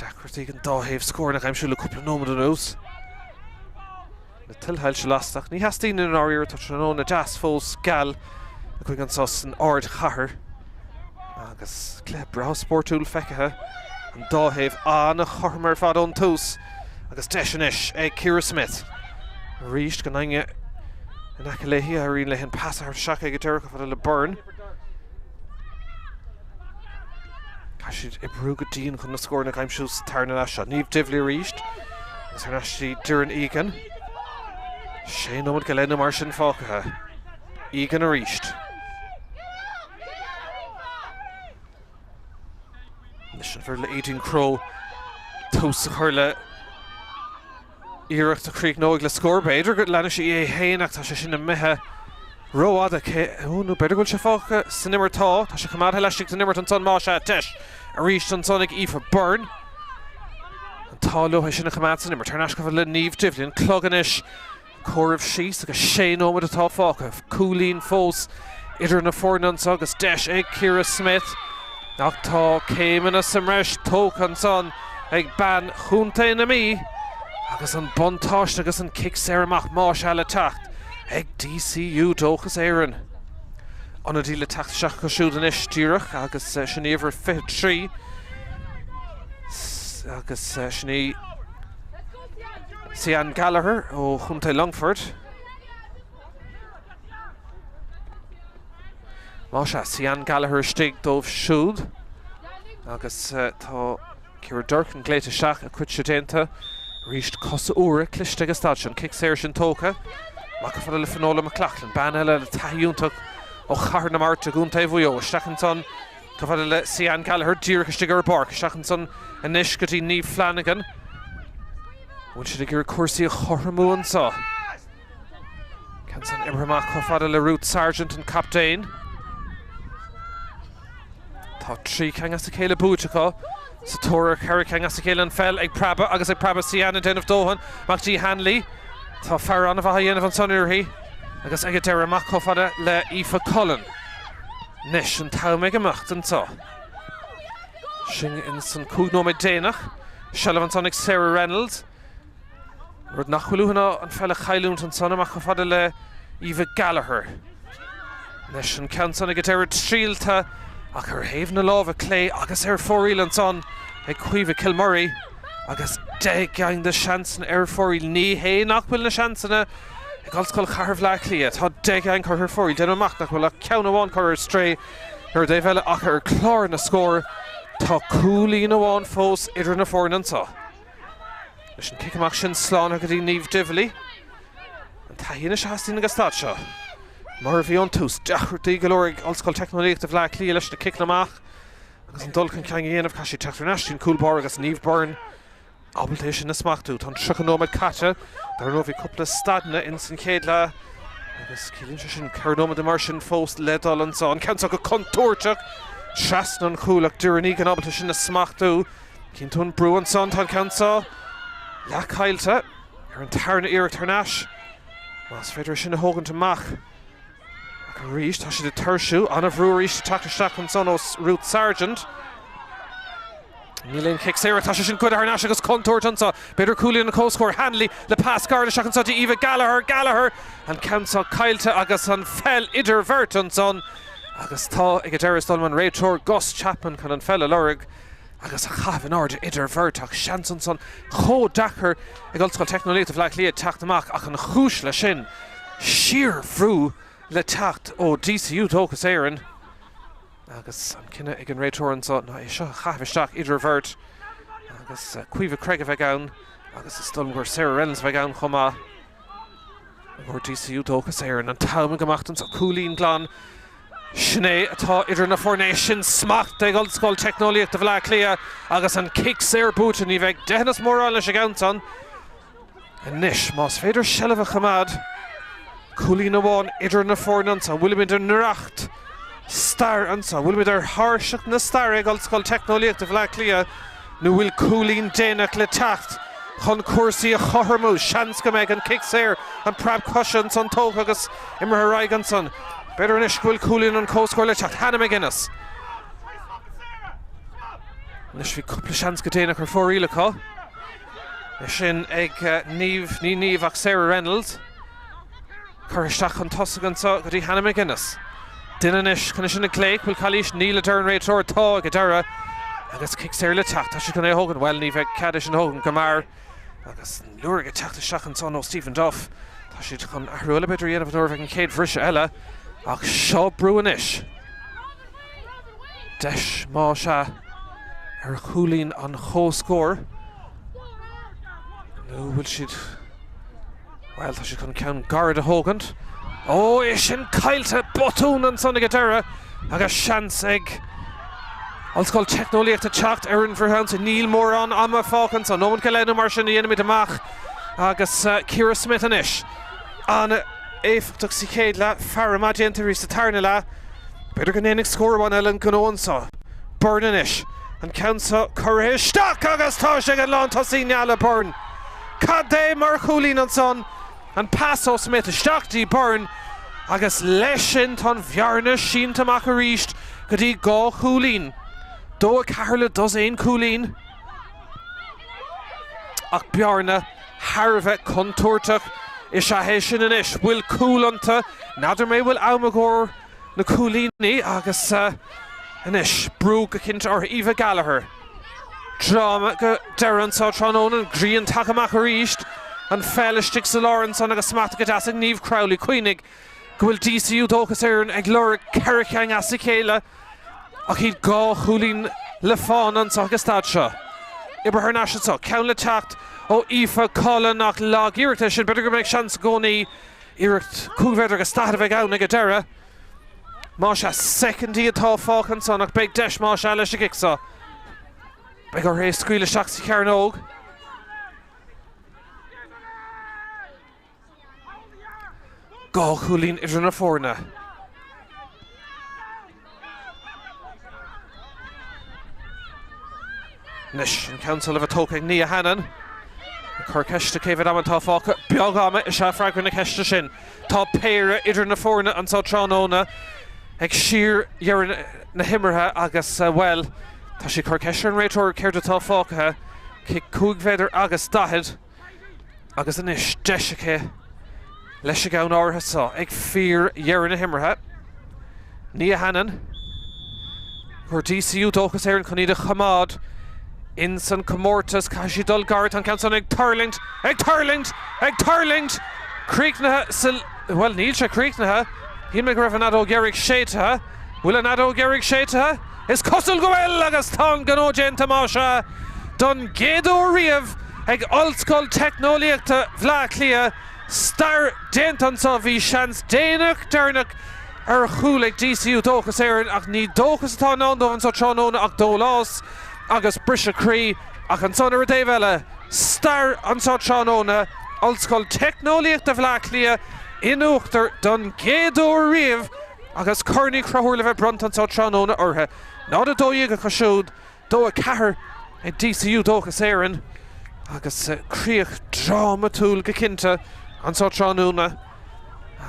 Deacrachtaí ag an dá thaobh scóranna a aimsiú le cúpla nóiméad anuas. Na tuilshoilse lasta ach ní theastaíonn i ndáiríre, tá tráthnóna deas fós geal againn anseo san ardchathair agus cluiche breá spórtúil feicthe an dá thaobh an-chothrom ar fad ón tús agus deis anois ag Ciara Smith arís gan éinne in aice léi, éiríonn léi an pas a thabhairt isteach ag an deireadh chomh fada le Byrne. Caithfidh siad oibriú go dian chun na scóranna a aimsiú sa tarna leath seo. Niamh Divilly arís agus thar n-ais dtí Doireann Egan. Sé nóiméad go leith nó mar sin fágtha. Egan arís. Anois an féidir le Aedín Crowe tús a chur le Iarracht a chríochnóidh le scór. B'fhéidir go leanfaidh sí é féin ach tá sé sin imithe rófhada. Cé, nó b'fhéidir go bhfuil sé fágtha san imirt. Tá. Tá sé coimeádtha laistigh den imirt ansan. Más ea, deis arís ansan ag Aoife Byrne. An t-ádh leo é sin a choimeád san imirt. Thar n-ais go le Niamh Divilly. An clog anois. Comhaireamh síos agus sé nóiméad atá fágtha. Cúilín fós idir na foirne anseo agus deis ag Ciara Smith ach tá céimeanna sa mbreis tógtha ansan ag bean chontae na Mí agus an buntáiste agus an cic saor amach más ea le teacht ag DCU Dóchas Éireann. Ionadaí le teacht isteach acu siúd anois díreach agus sin í uimhir 23 agus sin í Cian Gallagher ó Chontae Longfoirt. Más ea, Cian Gallagher istigh dóibh siúd agus tá Ciara Durkin glaoite isteach, a cuidse déanta. Arís cosa úra cliste ag an staid seo. An cic saor sin tógtha. Amach chomh fada le Finola McLaughlin, bean eile le taithí iontach ó Chathair na Mart i gContae Mhaigh Eo. Isteach ansan Chomh fada le Cian Gallagher, díreach istigh ar an bpáirc. Isteach ansan anois go dtí Niamh Flanagan. An bhfuil siad ag iarraidh cúrsaí a chothromú anseo? Ceann san imeartha amach chomh fada le Ruth Sargent, an captaen. Tá 3 ceann as a chéile buaite acu. Sa tóir ar cheithre ceann as a chéile an pheil ag preabadh agus ag preabadh Cian ag déanamh dóthain amach dtí Hanley. Tá fear an-mhaith á dhéanamh ansan uirthi agus ag an deireadh amach chomh fada le Aoife Cullen. Anois an t-am ag imeacht anseo. Sinn ins an 5 nóiméad déanach. Seilbh ansan ag Sarah Reynolds. Rud nach bhfuil uathu ná an pheil a chailliúint ansan amach chomh fada le Eva Gallagher. Anois an ceann san ag an deireadh triailte ach ar thaobh na láimhe clé agus ar fóraoil ansan ag Caoimhe Kilmurray agus 10 gceann de sheansanna ar fóraoil. Ní hé nach bhfuil na seansanna. Ag Ollscoil Chathair Bhaile Átha Cliath, tá 10 gceann curtha ar fóraoil. Déanaim amach nach bhfuil ach ceann amháin curtha ar strae ar an dtaobh eile ach ar chlár na scór tá cúilín amháin fós idir na foirne anseo. Leis an cic amach sin slánaithe go dtí Niamh Divilly. An taithí anois a theastaíonn ag an staid seo. Mar a bhí ón tús, deacrachtaí go leor ag Ollscoil Teicneolaíochta Bhaile Átha Cliath leis na ciceanna amach agus an dul chun cinn a dhéanamh. Caithfidh siad teacht thar n-ais dtí an cúl báire agus Niamh Byrne ábalta é sin a smachtú. Tá an 30 nóiméad caite. Dar ndóigh bhí cúpla stadanna ins an chéad leath agus ciallaíonn sé sin 4 nóiméad mar sin fós le dul anseo. An ceann seo go contúirteach trasna an chúil ach Doireann Egan ábalta sin a smachtú. Cíonn tú an brú ansan, tá an ceann seo leath caillte ar an tarna iarracht thar n-ais. Más féidir é sin a thógaint amach. Ach arís, tá siad ag tuirsiú. An-bhrú arís ag teacht isteach ansan ó Ruth Sargent. Níl aon chic saor ach tá sé sin goidte thar n-ais agus contúirt anseo. B'fhéidir cúilín an chomhscóir. Hanley le pas gairid isteach anseo dtí Aoife Gallagher. Gallagher! An ceann seo caillte agus an pheil idir bheirt ansan. Agus tá ag an deireadh is dóigh liom an réiteoir Gus Chapman chun an pheil a lorg agus a chaitheamh in airde idir bheirt ach seans ansan chomh deacair ag Ollscoil Teicneolaíochta Bhaile Átha Cliath teacht amach ach an chúis leis sin síorbhrú le teacht ó DCU Dóchas Éireann agus an cinneadh ag an réiteoir anseo ná é seo a chaitheamh isteach idir bheirt agus Caoimhe Craig a bheidh ann agus is dóigh liom gur Sarah Reynolds a bheidh ann chomh maith. I gcomhair DCU Dóchas Éireann, an t-am ag imeacht anseo, cúilín glan. Sin é atá idir na foirne, sin smacht ag Ollscoil Teicneolaíochta Bhaile Átha Cliath agus an cic saor buaite. Ní bheidh deitheanas mórán leis an gceann san. Anois, más féidir seilbh a choimeád, cúilín amháin idir na foirne anseo. Bhfuilimid i ndreacht stair anseo? Bhfuilimid ar thairseach na staire ag Ollscoil Teicneolaíochta Bhaile Átha Cliath nó bhfuil cúilín déanach le teacht chun cúrsaí a chothromú? Seans go mbeidh an cic saor, an preab coise ansan tógtha agus imeartha ar aghaidh ansan. B'fhéidir anois go bhfuil cúilín an chomhscóir le teacht. Hannah McGuinness. Anois bhí cúpla seans go déanach ar fóraoil acu. É sin ag Niamh, ní Niamh ach Sarah Reynolds. Curtha isteach chun tosaigh anseo go dtí Hannah McGuinness. Duine anois chun é sin a ghlaoch, bhfuil calaois? Níl a deir an réiteoir, tá ag an deireadh agus cic saor le teacht. Tá sé chun é a thógaint. Bhuel, ní bheidh cead é sin a thógaint go mear. Agus an liúr ag teacht isteach ansan ó Stephen Duff. Tá siad chun athrú eile b'fhéidir a dhéanamh nuair a bheidh an chéad bhriseadh eile. Ach seo brú anois. Deis más ea ar chúilín an chomhscóir. Nó bhfuil siad. Bhuel, tá siad chun ceann gairid a thógaint. Ó, é sin caillte! Botún ansan ag an deireadh agus seans ag Ollscoil Teicneolaíochta teacht ar an bhfrith ansan. Níl mórán ama fágtha ansan. Nóiméad go leith nó mar sin a dhéanaimid amach agus Ciara Smyth anois. An-éifeachtach sa chéad leath, faire maith déanta aici sa tarna leath. B'fhéidir go ndéanfaidh scór amháin eile an gnó anso. Byrne anois. An ceann seo curtha isteach agus tá sé ag an lántosaí Neala Byrne. Cad é mar chúilín ansan, an pas ó Smyth isteach dtí Byrne agus leis sin tá an bhearna sínte amach arís go dtí 2 chúilín. 2 4 le dosaen cúilín ach bearna thar a bheith contúirteach is ea é sin anois. Bhfuil cúl iontu? N'fheadar mé bhfuil am i gcomhair na cúilíní agus anois brú go cinnte orthu. Aoife Gallagher. Dráma go deireadh anseo tráthnóna, an ghrian tagtha amach arís, an pheil istigh sa lár ansan agus smachtaithe go deas ag Niamh Crowley. Cuimhnigh go bhfuil DCU Dóchas Éireann ag lorg 4 cheann as a chéile ach iad 2 chúilín le fána anseo ag an staid seo. Oibrithe thar n-ais anseo, ceann le teacht ó Aoife Cullen ach lag-iarracht é sin, b'fhéidir go mbeidh seans i gcónaí iarracht 5 mhéadar agus 40 a bheidh ann ag an deireadh. Más ea, soicindí atá fágtha ansan ach beidh deis más ea leis an gcic seo. Beidh orthu é a scaoileadh isteach sa chearnóg. 2 chúilín idir na foirne. Anois an ceann seo le bheith tógtha ag Nia Hannon. Ag cur ceiste cé mhéad ama atá fágtha. Beag ama is ea freagra na ceiste sin. Tá péire idir na foirne anseo tráthnóna ag síordheireadh na himeartha agus, bhuel, tá sí ag cur ceiste ar an réiteoir céard atá fágtha. Cic 5 mhéadar agus 40. Agus anois deis aici leis an gceann áirithe seo ag fíordheireadh na himeartha. Nia Hannon gur DCU Dóchas Éireann chun iad a choimeád ins an comórtas. Caithfidh siad dul gairid. Tá an ceann san ag tuirlingt, ag tuirlingt, ag tuirlingt! Críochnaithe sa, bhuel níl sé críochnaithe, shíl mé go raibh an fheadóg dheiridh séidthe. Bhfuil an fheadóg dheiridh séidthe? Is cosúil go bhfuil agus tá an gnó déanta más ea don gcéad uair riamh ag Ollscoil Teicneolaíochta Bhleá Cliath. Stair déanta anseo, bhí seans déanach deireanach ar chúl ag DCU Dóchas Éireann ach ní dóchas atá i ndán dóibh anseo tráthnóna ach dólás agus briseadh croí. Ach ansan ar an dtaobh eile, stair anseo tráthnóna, Ollscoil Teicneolaíochta Bhleá Cliath in uachtar don gcéad uair riamh agus Corn Uí Chonchúir le bheith bronnta anseo tráthnóna orthu. 0-12 acu siúd. 2, 4 ag DCU Dóchas Éireann agus críoch drámatúil go cinnte anseo tráthnóna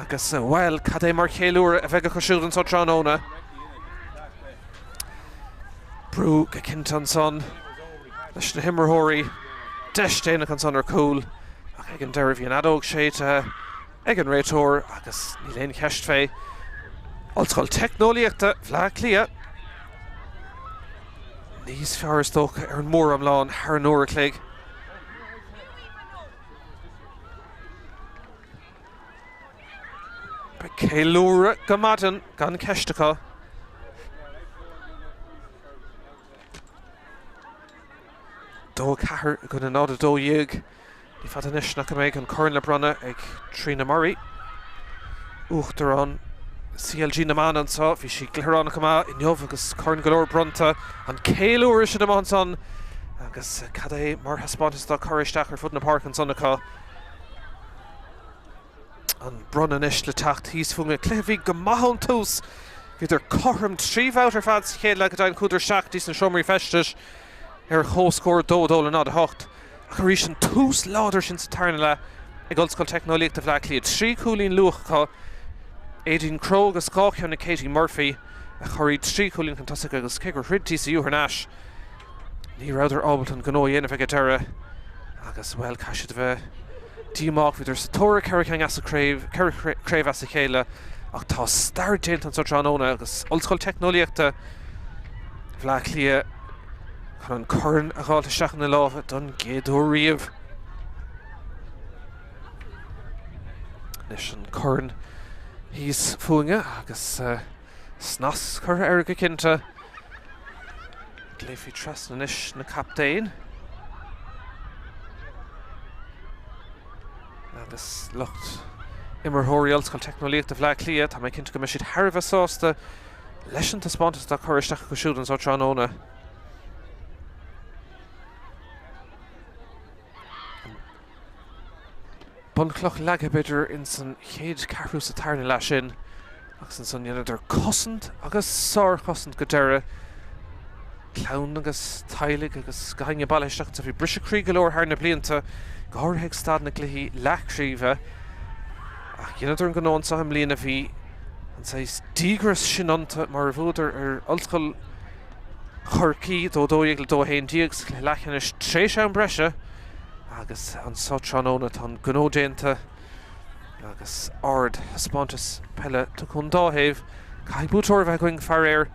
agus, bhuel, cad é mar cheiliúradh a bheidh acu siúd anseo tráthnóna. Brú go cinnte ansan leis na himreoirí, deis déanach ansan ar chúl ach ag an deireadh bhí an fheadóg séidte. ag an réiteoir agus níl aon cheist fé. Ollscoil Teicneolaíochta Bhleá Cliath níos fearr is dócha ar an móriomlán thar an uair a chloig. Beidh ceiliúradh go maidin gan ceist acu. 2, 4 i gcoinne 0, 12. Ní fada anois nach mbeidh an corn le bronnadh ag Tríona Murray, Uachtarán CLG na mBan anseo. Bhí sí glithearánach go maith inniu agus corn go leor bronnta. An ceiliúradh sin amuigh ansan agus cad é mar thaispeántas atá curtha isteach ar fud na páirce ansan acu. An bronnadh anois le teacht thíos fúinne. Cluiche a bhí go maith ón tús. Bhíodar cothrom 3 bhabhta ar fad sa chéad leath go deimhin chuadar isteach dtí sna seomraí feistis ar chomhscór 2, 2 le 0, 8. Ach arís an tús láidir sin sa tarna leath ag Ollscoil Teicneolaíochta Bhaile Átha Cliath. 3 chúilín luath acu, Aideen Crowe agus 2 cheann ag Katie Murphy a chuir iad 3 chúilín chun tosaigh agus cé gur throid DCU thar n-ais, ní rabhadar ábalta an gnó a dhéanamh ag an deireadh agus, bhuel, caithfidh siad a bheith díomách. Bhíodar sa tóir ar 4 cheann as a craobh, 4 chraobh as a chéile ach tá stair déanta anseo tráthnóna agus Ollscoil Teicneolaíochta Bhaile Átha Cliath chun an corn a dh'fháilt isteach ina lámha don gcéad uair riamh. Anois an corn thíos fúinne agus snas curtha air go cinnte. Glaofaí trasna anois na captaein. Agus lucht imreoirí Ollscoil Teicneolaíochta Bhaile Átha Cliath, tá mé cinnte go mbeidh siad thar a bheith sásta leis an taispeántas atá curtha isteach acu siúd anseo tráthnóna. Bunchloch leagtha b'fhéidir ins an chéad ceathrú sa tarna leath sin agus ansan dheineadar cosaint agus sárchosaint go deireadh. Clann agus teaghlaigh agus gach éinne bailithe isteach anseo. Bhí briseadh croí go leor thar na blianta, go háirithe ag staid na gcluichí leathchraoibhe. Ach dheineadar an gnó anseo i mbliana. Bhí an saghas díograis sin iontu mar a bhuadar ar Ollscoil Chorcaí, 2 12 le 2 11 sa chluiche leathcheannais tar éis am breise agus anseo tráthnóna tá an gnó déanta agus ardthaispeántas peile tugtha ón dá thaobh. Caithfidh buaiteoir a bheith againn faraor.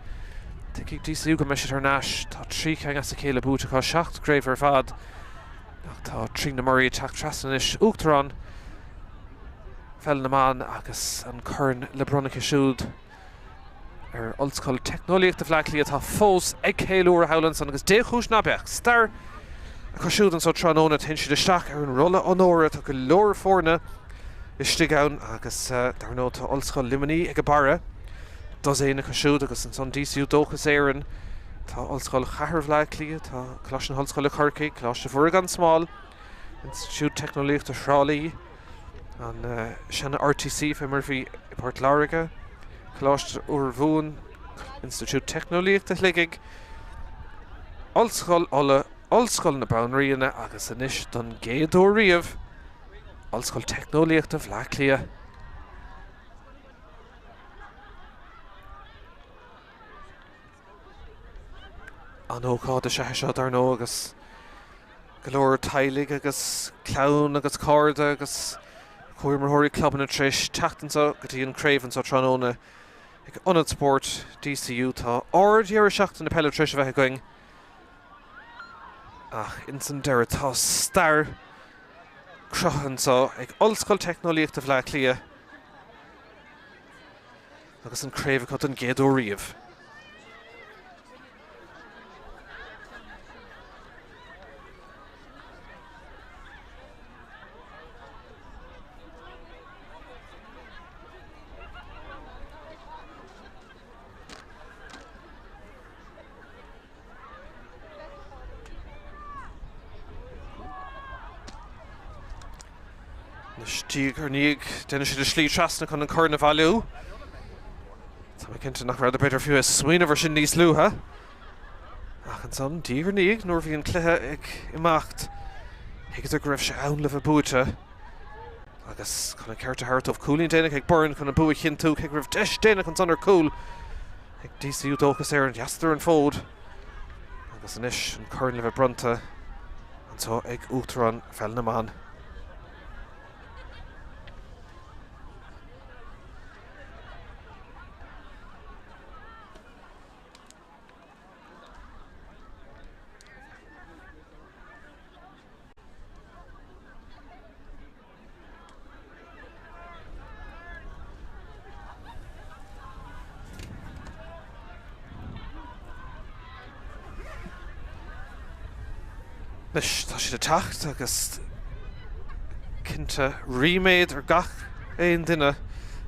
Tuigfidh DCU go mbeidh siad thar n-ais. Tá 3 cheann as a chéile buaite acu, 7 gcraobh ar fad. Ach tá Tríona Murray ag teacht trasna anois, Uachtarán Pheil na mBan agus an corn le bronnadh aici siúd. ar Ollscoil Teicneolaíochta Bhaile Átha Cliath atá fós ag ceiliúradh thall ansan agus dé chúis ná beadh stair acu siúd anso tráthnóna. Téann siad isteach ar an rolla onóra, tá go leor foirne istigh ann agus dar ndóigh tá Ollscoil Luimnigh ag a barra, dosaen acu siúd agus ansan DCU Dóchas Éireann, tá Ollscoil Chathair Bhaile Átha Cliath, tá Coláiste na hOllscoile Corcaigh, Coláiste Mhuire gan Smál, Institiúid Teicneolaíochta Thrá Lí. An seana RTC fé mar a bhí i bPort Láirge, Coláiste Urmhumhan, Institiúid Teicneolaíochta Shligigh, Ollscoil Uladh, Ollscoil na Banríona agus anois don gcéad uair riamh, Ollscoil Teicneolaíochta Bhaile Átha Cliath. An-ócáid is ea é seo dar ndóigh agus go leor teaghlaigh agus clann agus cairde agus comhimreoirí clubanna tar éis teacht anseo go dtí an craobh anseo tráthnóna ag Ionad Spóirt DCU. Tá ard-dheireadh seachtaine peile tar éis a bheith againn ach ins an deireadh tá stair. Cruthaithe anseo ag Ollscoil Teicneolaíochta Bhaile Átha Cliath agus an craobh acu don gcéad uair riamh. Anois diaidh ar ndiaidh, déanann siad a slí trasna chun an corn a bhailiú. Tá mé cinnte nach rabhadar b'fhéidir fiú ag smaoineamh ar sin níos luaithe. Ach ansan, diaidh ar ndiaidh, nuair a bhí an cluiche ag imeacht, thuigeadar go raibh sé ann le bheith buaite. Agus chun an ceart a thabhairt dóibh, cúilín déanach ag Byrne chun an bua a chinntiú, cé go raibh deis déanach ansan ar cúl ag DCU Dóchas Éireann. Sheasadar an fód agus anois an corn le bheith bronnta anseo ag Uachtarán Pheil na mBan. Anois tá siad ag teacht agus cinnte ríméad ar gach aon duine,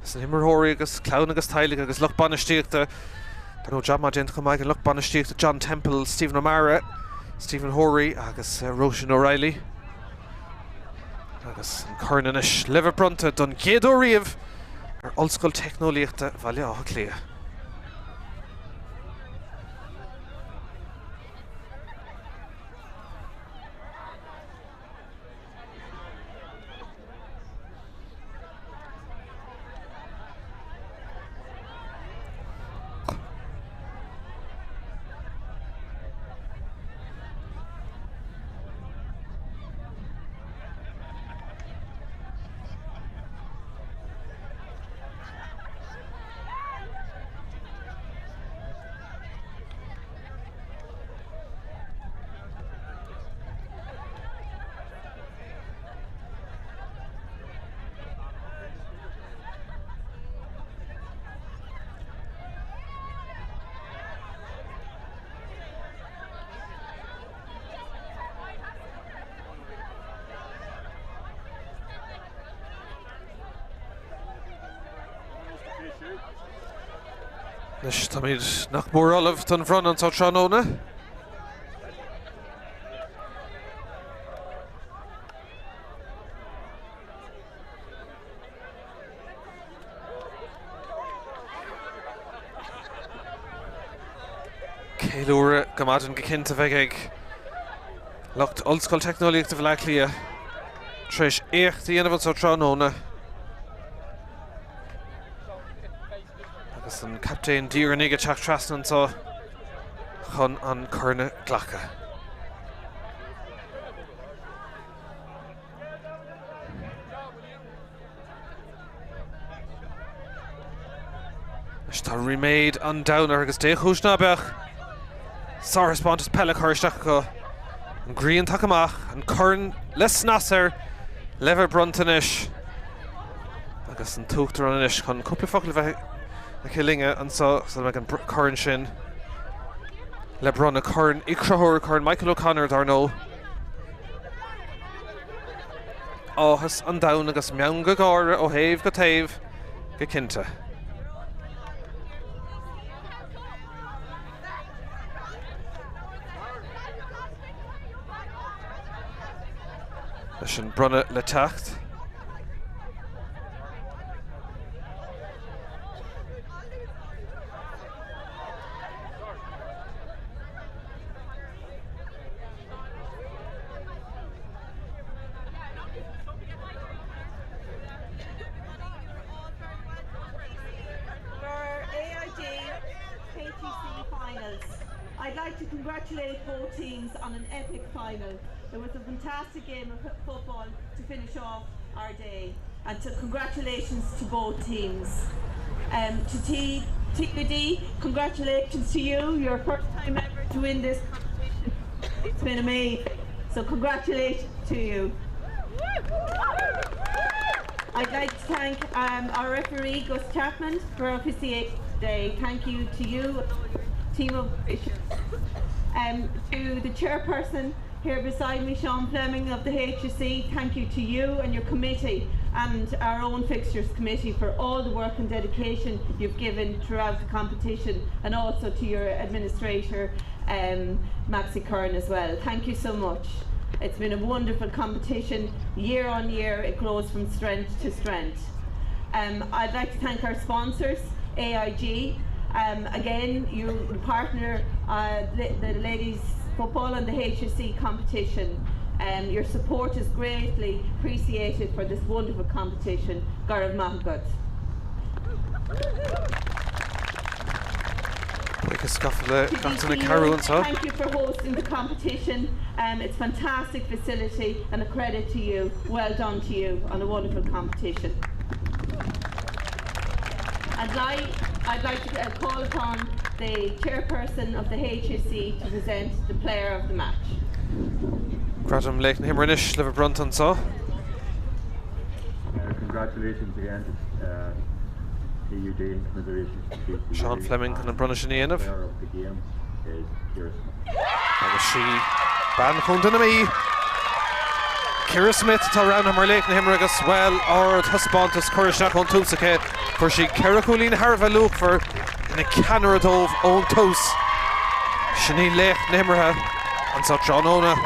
as na himreoirí agus clann agus teaghlaigh agus lucht bainistíochta. Dar ndóigh jab maith déanta chomh maith ag an lucht bainistíochta John Temple, Stephen O'Meara, Stephen Horey agus Róisín O'Reilly. Agus an corn anois le bheith bronnta don gcéad uair riamh ar Ollscoil Teicneolaíochta Bhaile Átha Cliath. Anois táimid nach mór ullamh don bhronnadh anseo tráthnóna. Ceiliúradh go maidin go cinnte a bheidh ag lucht Ollscoil Teicneolaíochta Bhaile Átha Cliath tar éis éacht a dhéanamh anseo tráthnóna. Agus an captaen diaidh ar ndiaidh ag teacht trasna anseo chun an corn a ghlacadh. Anois tá ríméad an domhain orthu agus dé chúis ná beadh. Sárthaispeántas peile curtha isteach acu. An ghrian tagtha amach, an corn le snas air le bheith bronnta anois. Agus an tUachtarán anois chun cúpla focal a bheith aici linne anseo sula mbeidh an corn sin le bronnadh. Corn Uí Chonchúir, Corn Michael O'Connor dar ndóigh. Áthas an domhain agus meangadh gáire ó thaobh go taobh go cinnte. Leis an bronnadh le teacht. I'd like to congratulate both teams on an epic final. It was a fantastic game of football to finish off our day. And to congratulations to both teams. Um, to T TUD, congratulations to you. Your first time ever to win this competition. It's been amazing. So congratulations to you. I'd like to thank um, our referee Gus Chapman for officiating today. Thank you to you, team of officials. Um, to the chairperson here beside me, Sean Fleming of the HSC, thank you to you and your committee and our own fixtures committee for all the work and dedication you've given throughout the competition and also to your administrator um, Maxi Kern as well. Thank you so much. It's been a wonderful competition. Year on year, it grows from strength to strength. Um, I'd like to thank our sponsors, AIG. Um, again, your partner, uh, the, the ladies football and the HSC competition. Um, your support is greatly appreciated for this wonderful competition. Go raibh maith agat. Buíochas gafa le gach duine cabhrú anseo. Thank you for hosting the competition. Um, it's fantastic facility and a credit to you. Well done to you on a wonderful competition. I'd like, I'd like to uh, call upon the chairperson of the HSC to present the player of the match. Gradam Laoch na hImeartha anois le bheith bronnta anseo. Uh, congratulations again to uh, TUD and commiserations to DCU. Sean Fleming chun an bronnadh sin a dhéanamh. Player of the game is Ciara Smith. Agus sí bean Chontae na Mí, Ciara Smith atá roghnaithe mar laoch na himeartha agus, bhuel, ardthaispeántas curtha isteach ón tús aici. Fuair sí 4 chúilín thar a bheith luachmhar ina ceannaire dóibh ón tús. Sin í laoch na himeartha anseo tráthnóna.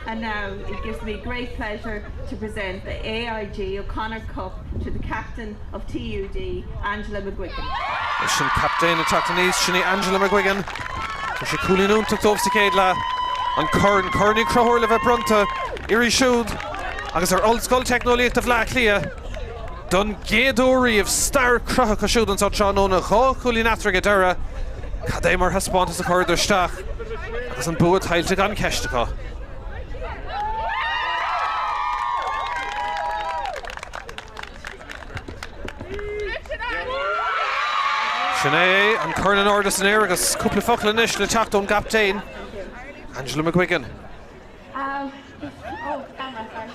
And now it gives me great pleasure to present the AIG O'Connor Cup to the captain of TUD, Angela McGuigan. Leis an captaen ag teacht aníos, sin í Angela McGuigan. Fuair sí cúilín iontach dóibh sa chéad leath. An corn, Corn Uí Chonchúir le bheith bronnta uirthi siúd agus ar Ollscoil Teicneolaíochta Bhaile Átha Cliath don gcéad uair riamh. Stair cruthaithe acu siúd anseo tráthnóna, 2 chúilín eatarthu ag an deireadh. Cad é mar thaispeántas a chuireadar isteach agus an bua tuillte gan ceist acu. Sin é an corn in airde san aer agus cúpla focal anois le teacht ón gcaptaen, Angela McGuigan. Um, oh, camera, sorry.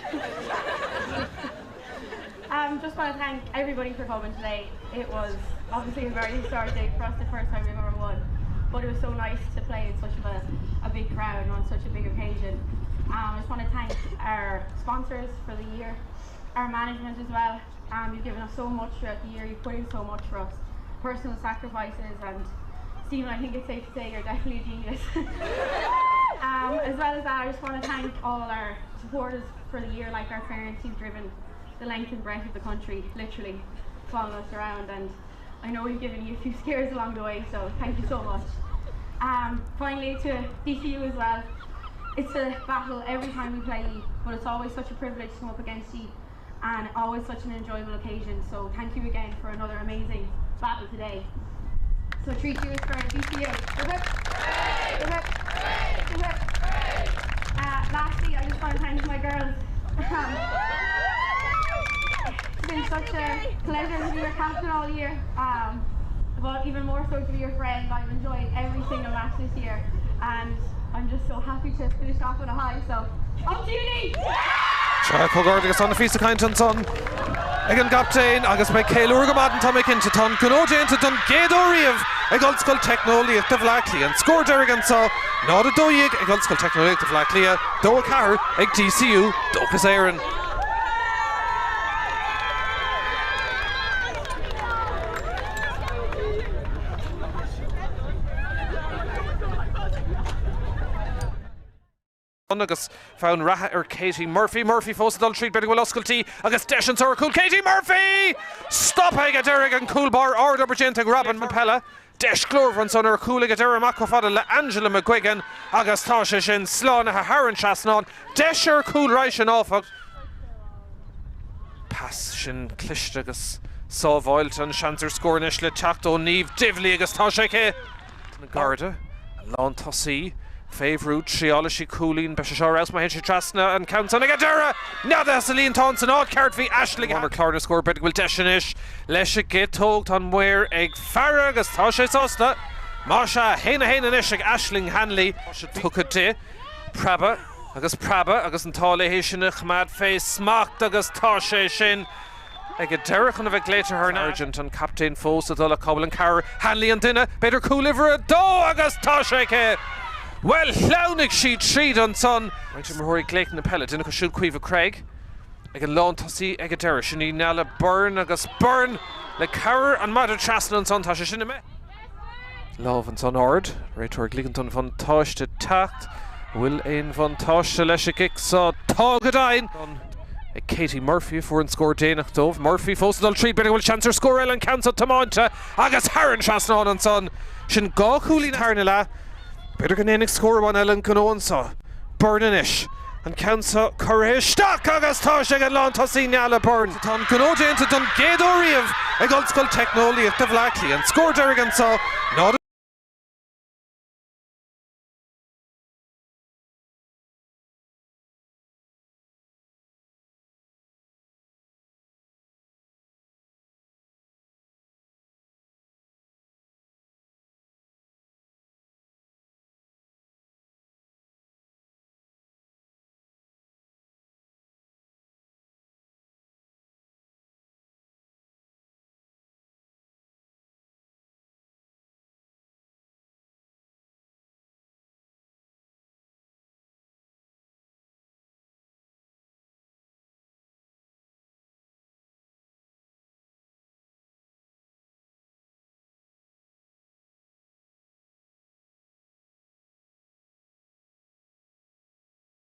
um, just want to thank everybody for coming today. It was obviously a very historic day for us, the first time we've ever won. But it was so nice to play in such a, a big crowd and on such a big occasion. Um, I just want to thank our sponsors for the year, our management as well. Um, you've given us so much throughout the year, you've put in so much for us, personal sacrifices and Stephen, I think it's safe to say you're definitely a genius. um, as well as that, I just want to thank all our supporters for the year, like our parents who've driven the length and breadth of the country, literally following us around. And I know we've given you a few scares along the way, so thank you so much. Um, finally, to DCU as well. It's a battle every time we play you, but it's always such a privilege to come up against you and always such an enjoyable occasion. So thank you again for another amazing battle today. So treat you for DCU. Uh, lastly, I just want to thank my girls. Um, it's been such a pleasure to be your captain all year. Um, but even more so to be your friend. I've enjoyed every single match this year and I'm just so happy to finish off on a high. So up to you, Sea, comhghairdeas agus an-phíosa cainte ansan ag an gcaptaen agus beidh ceiliúradh go maidin, tá mé cinnte. Tá an gnó déanta don gcéad uair riamh ag Ollscoil Teicneolaíochta Bhaile Átha Cliath. An scór deiridh anseo, 0-12 ag Ollscoil Teicneolaíochta Bhaile Átha Cliath, 2-4 ag DCU, Dóchas Éireann. Agus fonn reatha ar Katie Murphy. Murphy fós ag dul tríd, b'fhéidir go bhfuil oscailtí agus deis anseo ar chúl Katie Murphy! Stoptha ag an deireadh ag an cúl báire, ard-obair déanta ag Robin Pelle. Deis ghlórmhar ansan ar chúl ag an deireadh amach chomh fada le Angela McGuigan agus tá sé sin slánaithe thar an trasnán. Deis ar chúl roimhe sin áfach. Pas sin cliste agus sábháilte, an seans ar scór anois le teacht ó Niamh Divilly agus tá sé aici! Na Garda, an lántosaí fé bhrú, triálfaidh sí cúilín, beidh sé seo ar fheabhas má théann sé trasna an ceann san ag an deireadh! Neadaithe sa líontán san áit ceart, bhí Aisling ar chlár na scór, b'fhéidir go bhfuil deis anois leis an gciotóg, tá an maor ag faire agus tá sé sásta! Más ea, 1-1 anois ag Aisling Hanley. Tugtha di. Preabadh agus preabadh agus an t-ádh léi sin a choimeád fé smacht agus tá sé sin ag an deireadh chun a bheith glaoite thar n-ais. Sargent, an captaen fós ag dul ach cá bhfuil an ceathrar? Hanley an duine, b'fhéidir cúl uimhir a dó agus tá sé aici! Bhuel, shleamhnaigh sí tríd ansan. Roinnt imreoirí ag glaoch na peile, duine acu siúd Caoimhe Craig ag an lántosaí ag an deireadh. Sin í Neala Byrne agus Byrne le cabhair an maide trasna ansan, tá sé sin imithe. Lámh ansan ard, réiteoir ag ligint don bhuntáiste teacht. An bhfuil aon bhuntáiste leis an gcic seo? Tá go deimhin! Ag Katie Murphy a fuair an scór déanach dóibh. Murphy fós ag dul tríd, b'fhéidir go bhfuil seans ar scór eile, an ceann seo tiomáinte agus thar an trasnán ansan. Sin dhá chúilín sa tarna leath. B'fhéidir go ndéanfaidh scór amháin eile an gnó anso. Byrne anois. An ceann seo curtha isteach agus tá sé ag an lántosaí Neala Byrne. Tá an gnó déanta don gcéad uair riamh ag Ollscoil Teicneolaíochta Bhaile Átha Cliath. An scór deiridh anso, 0.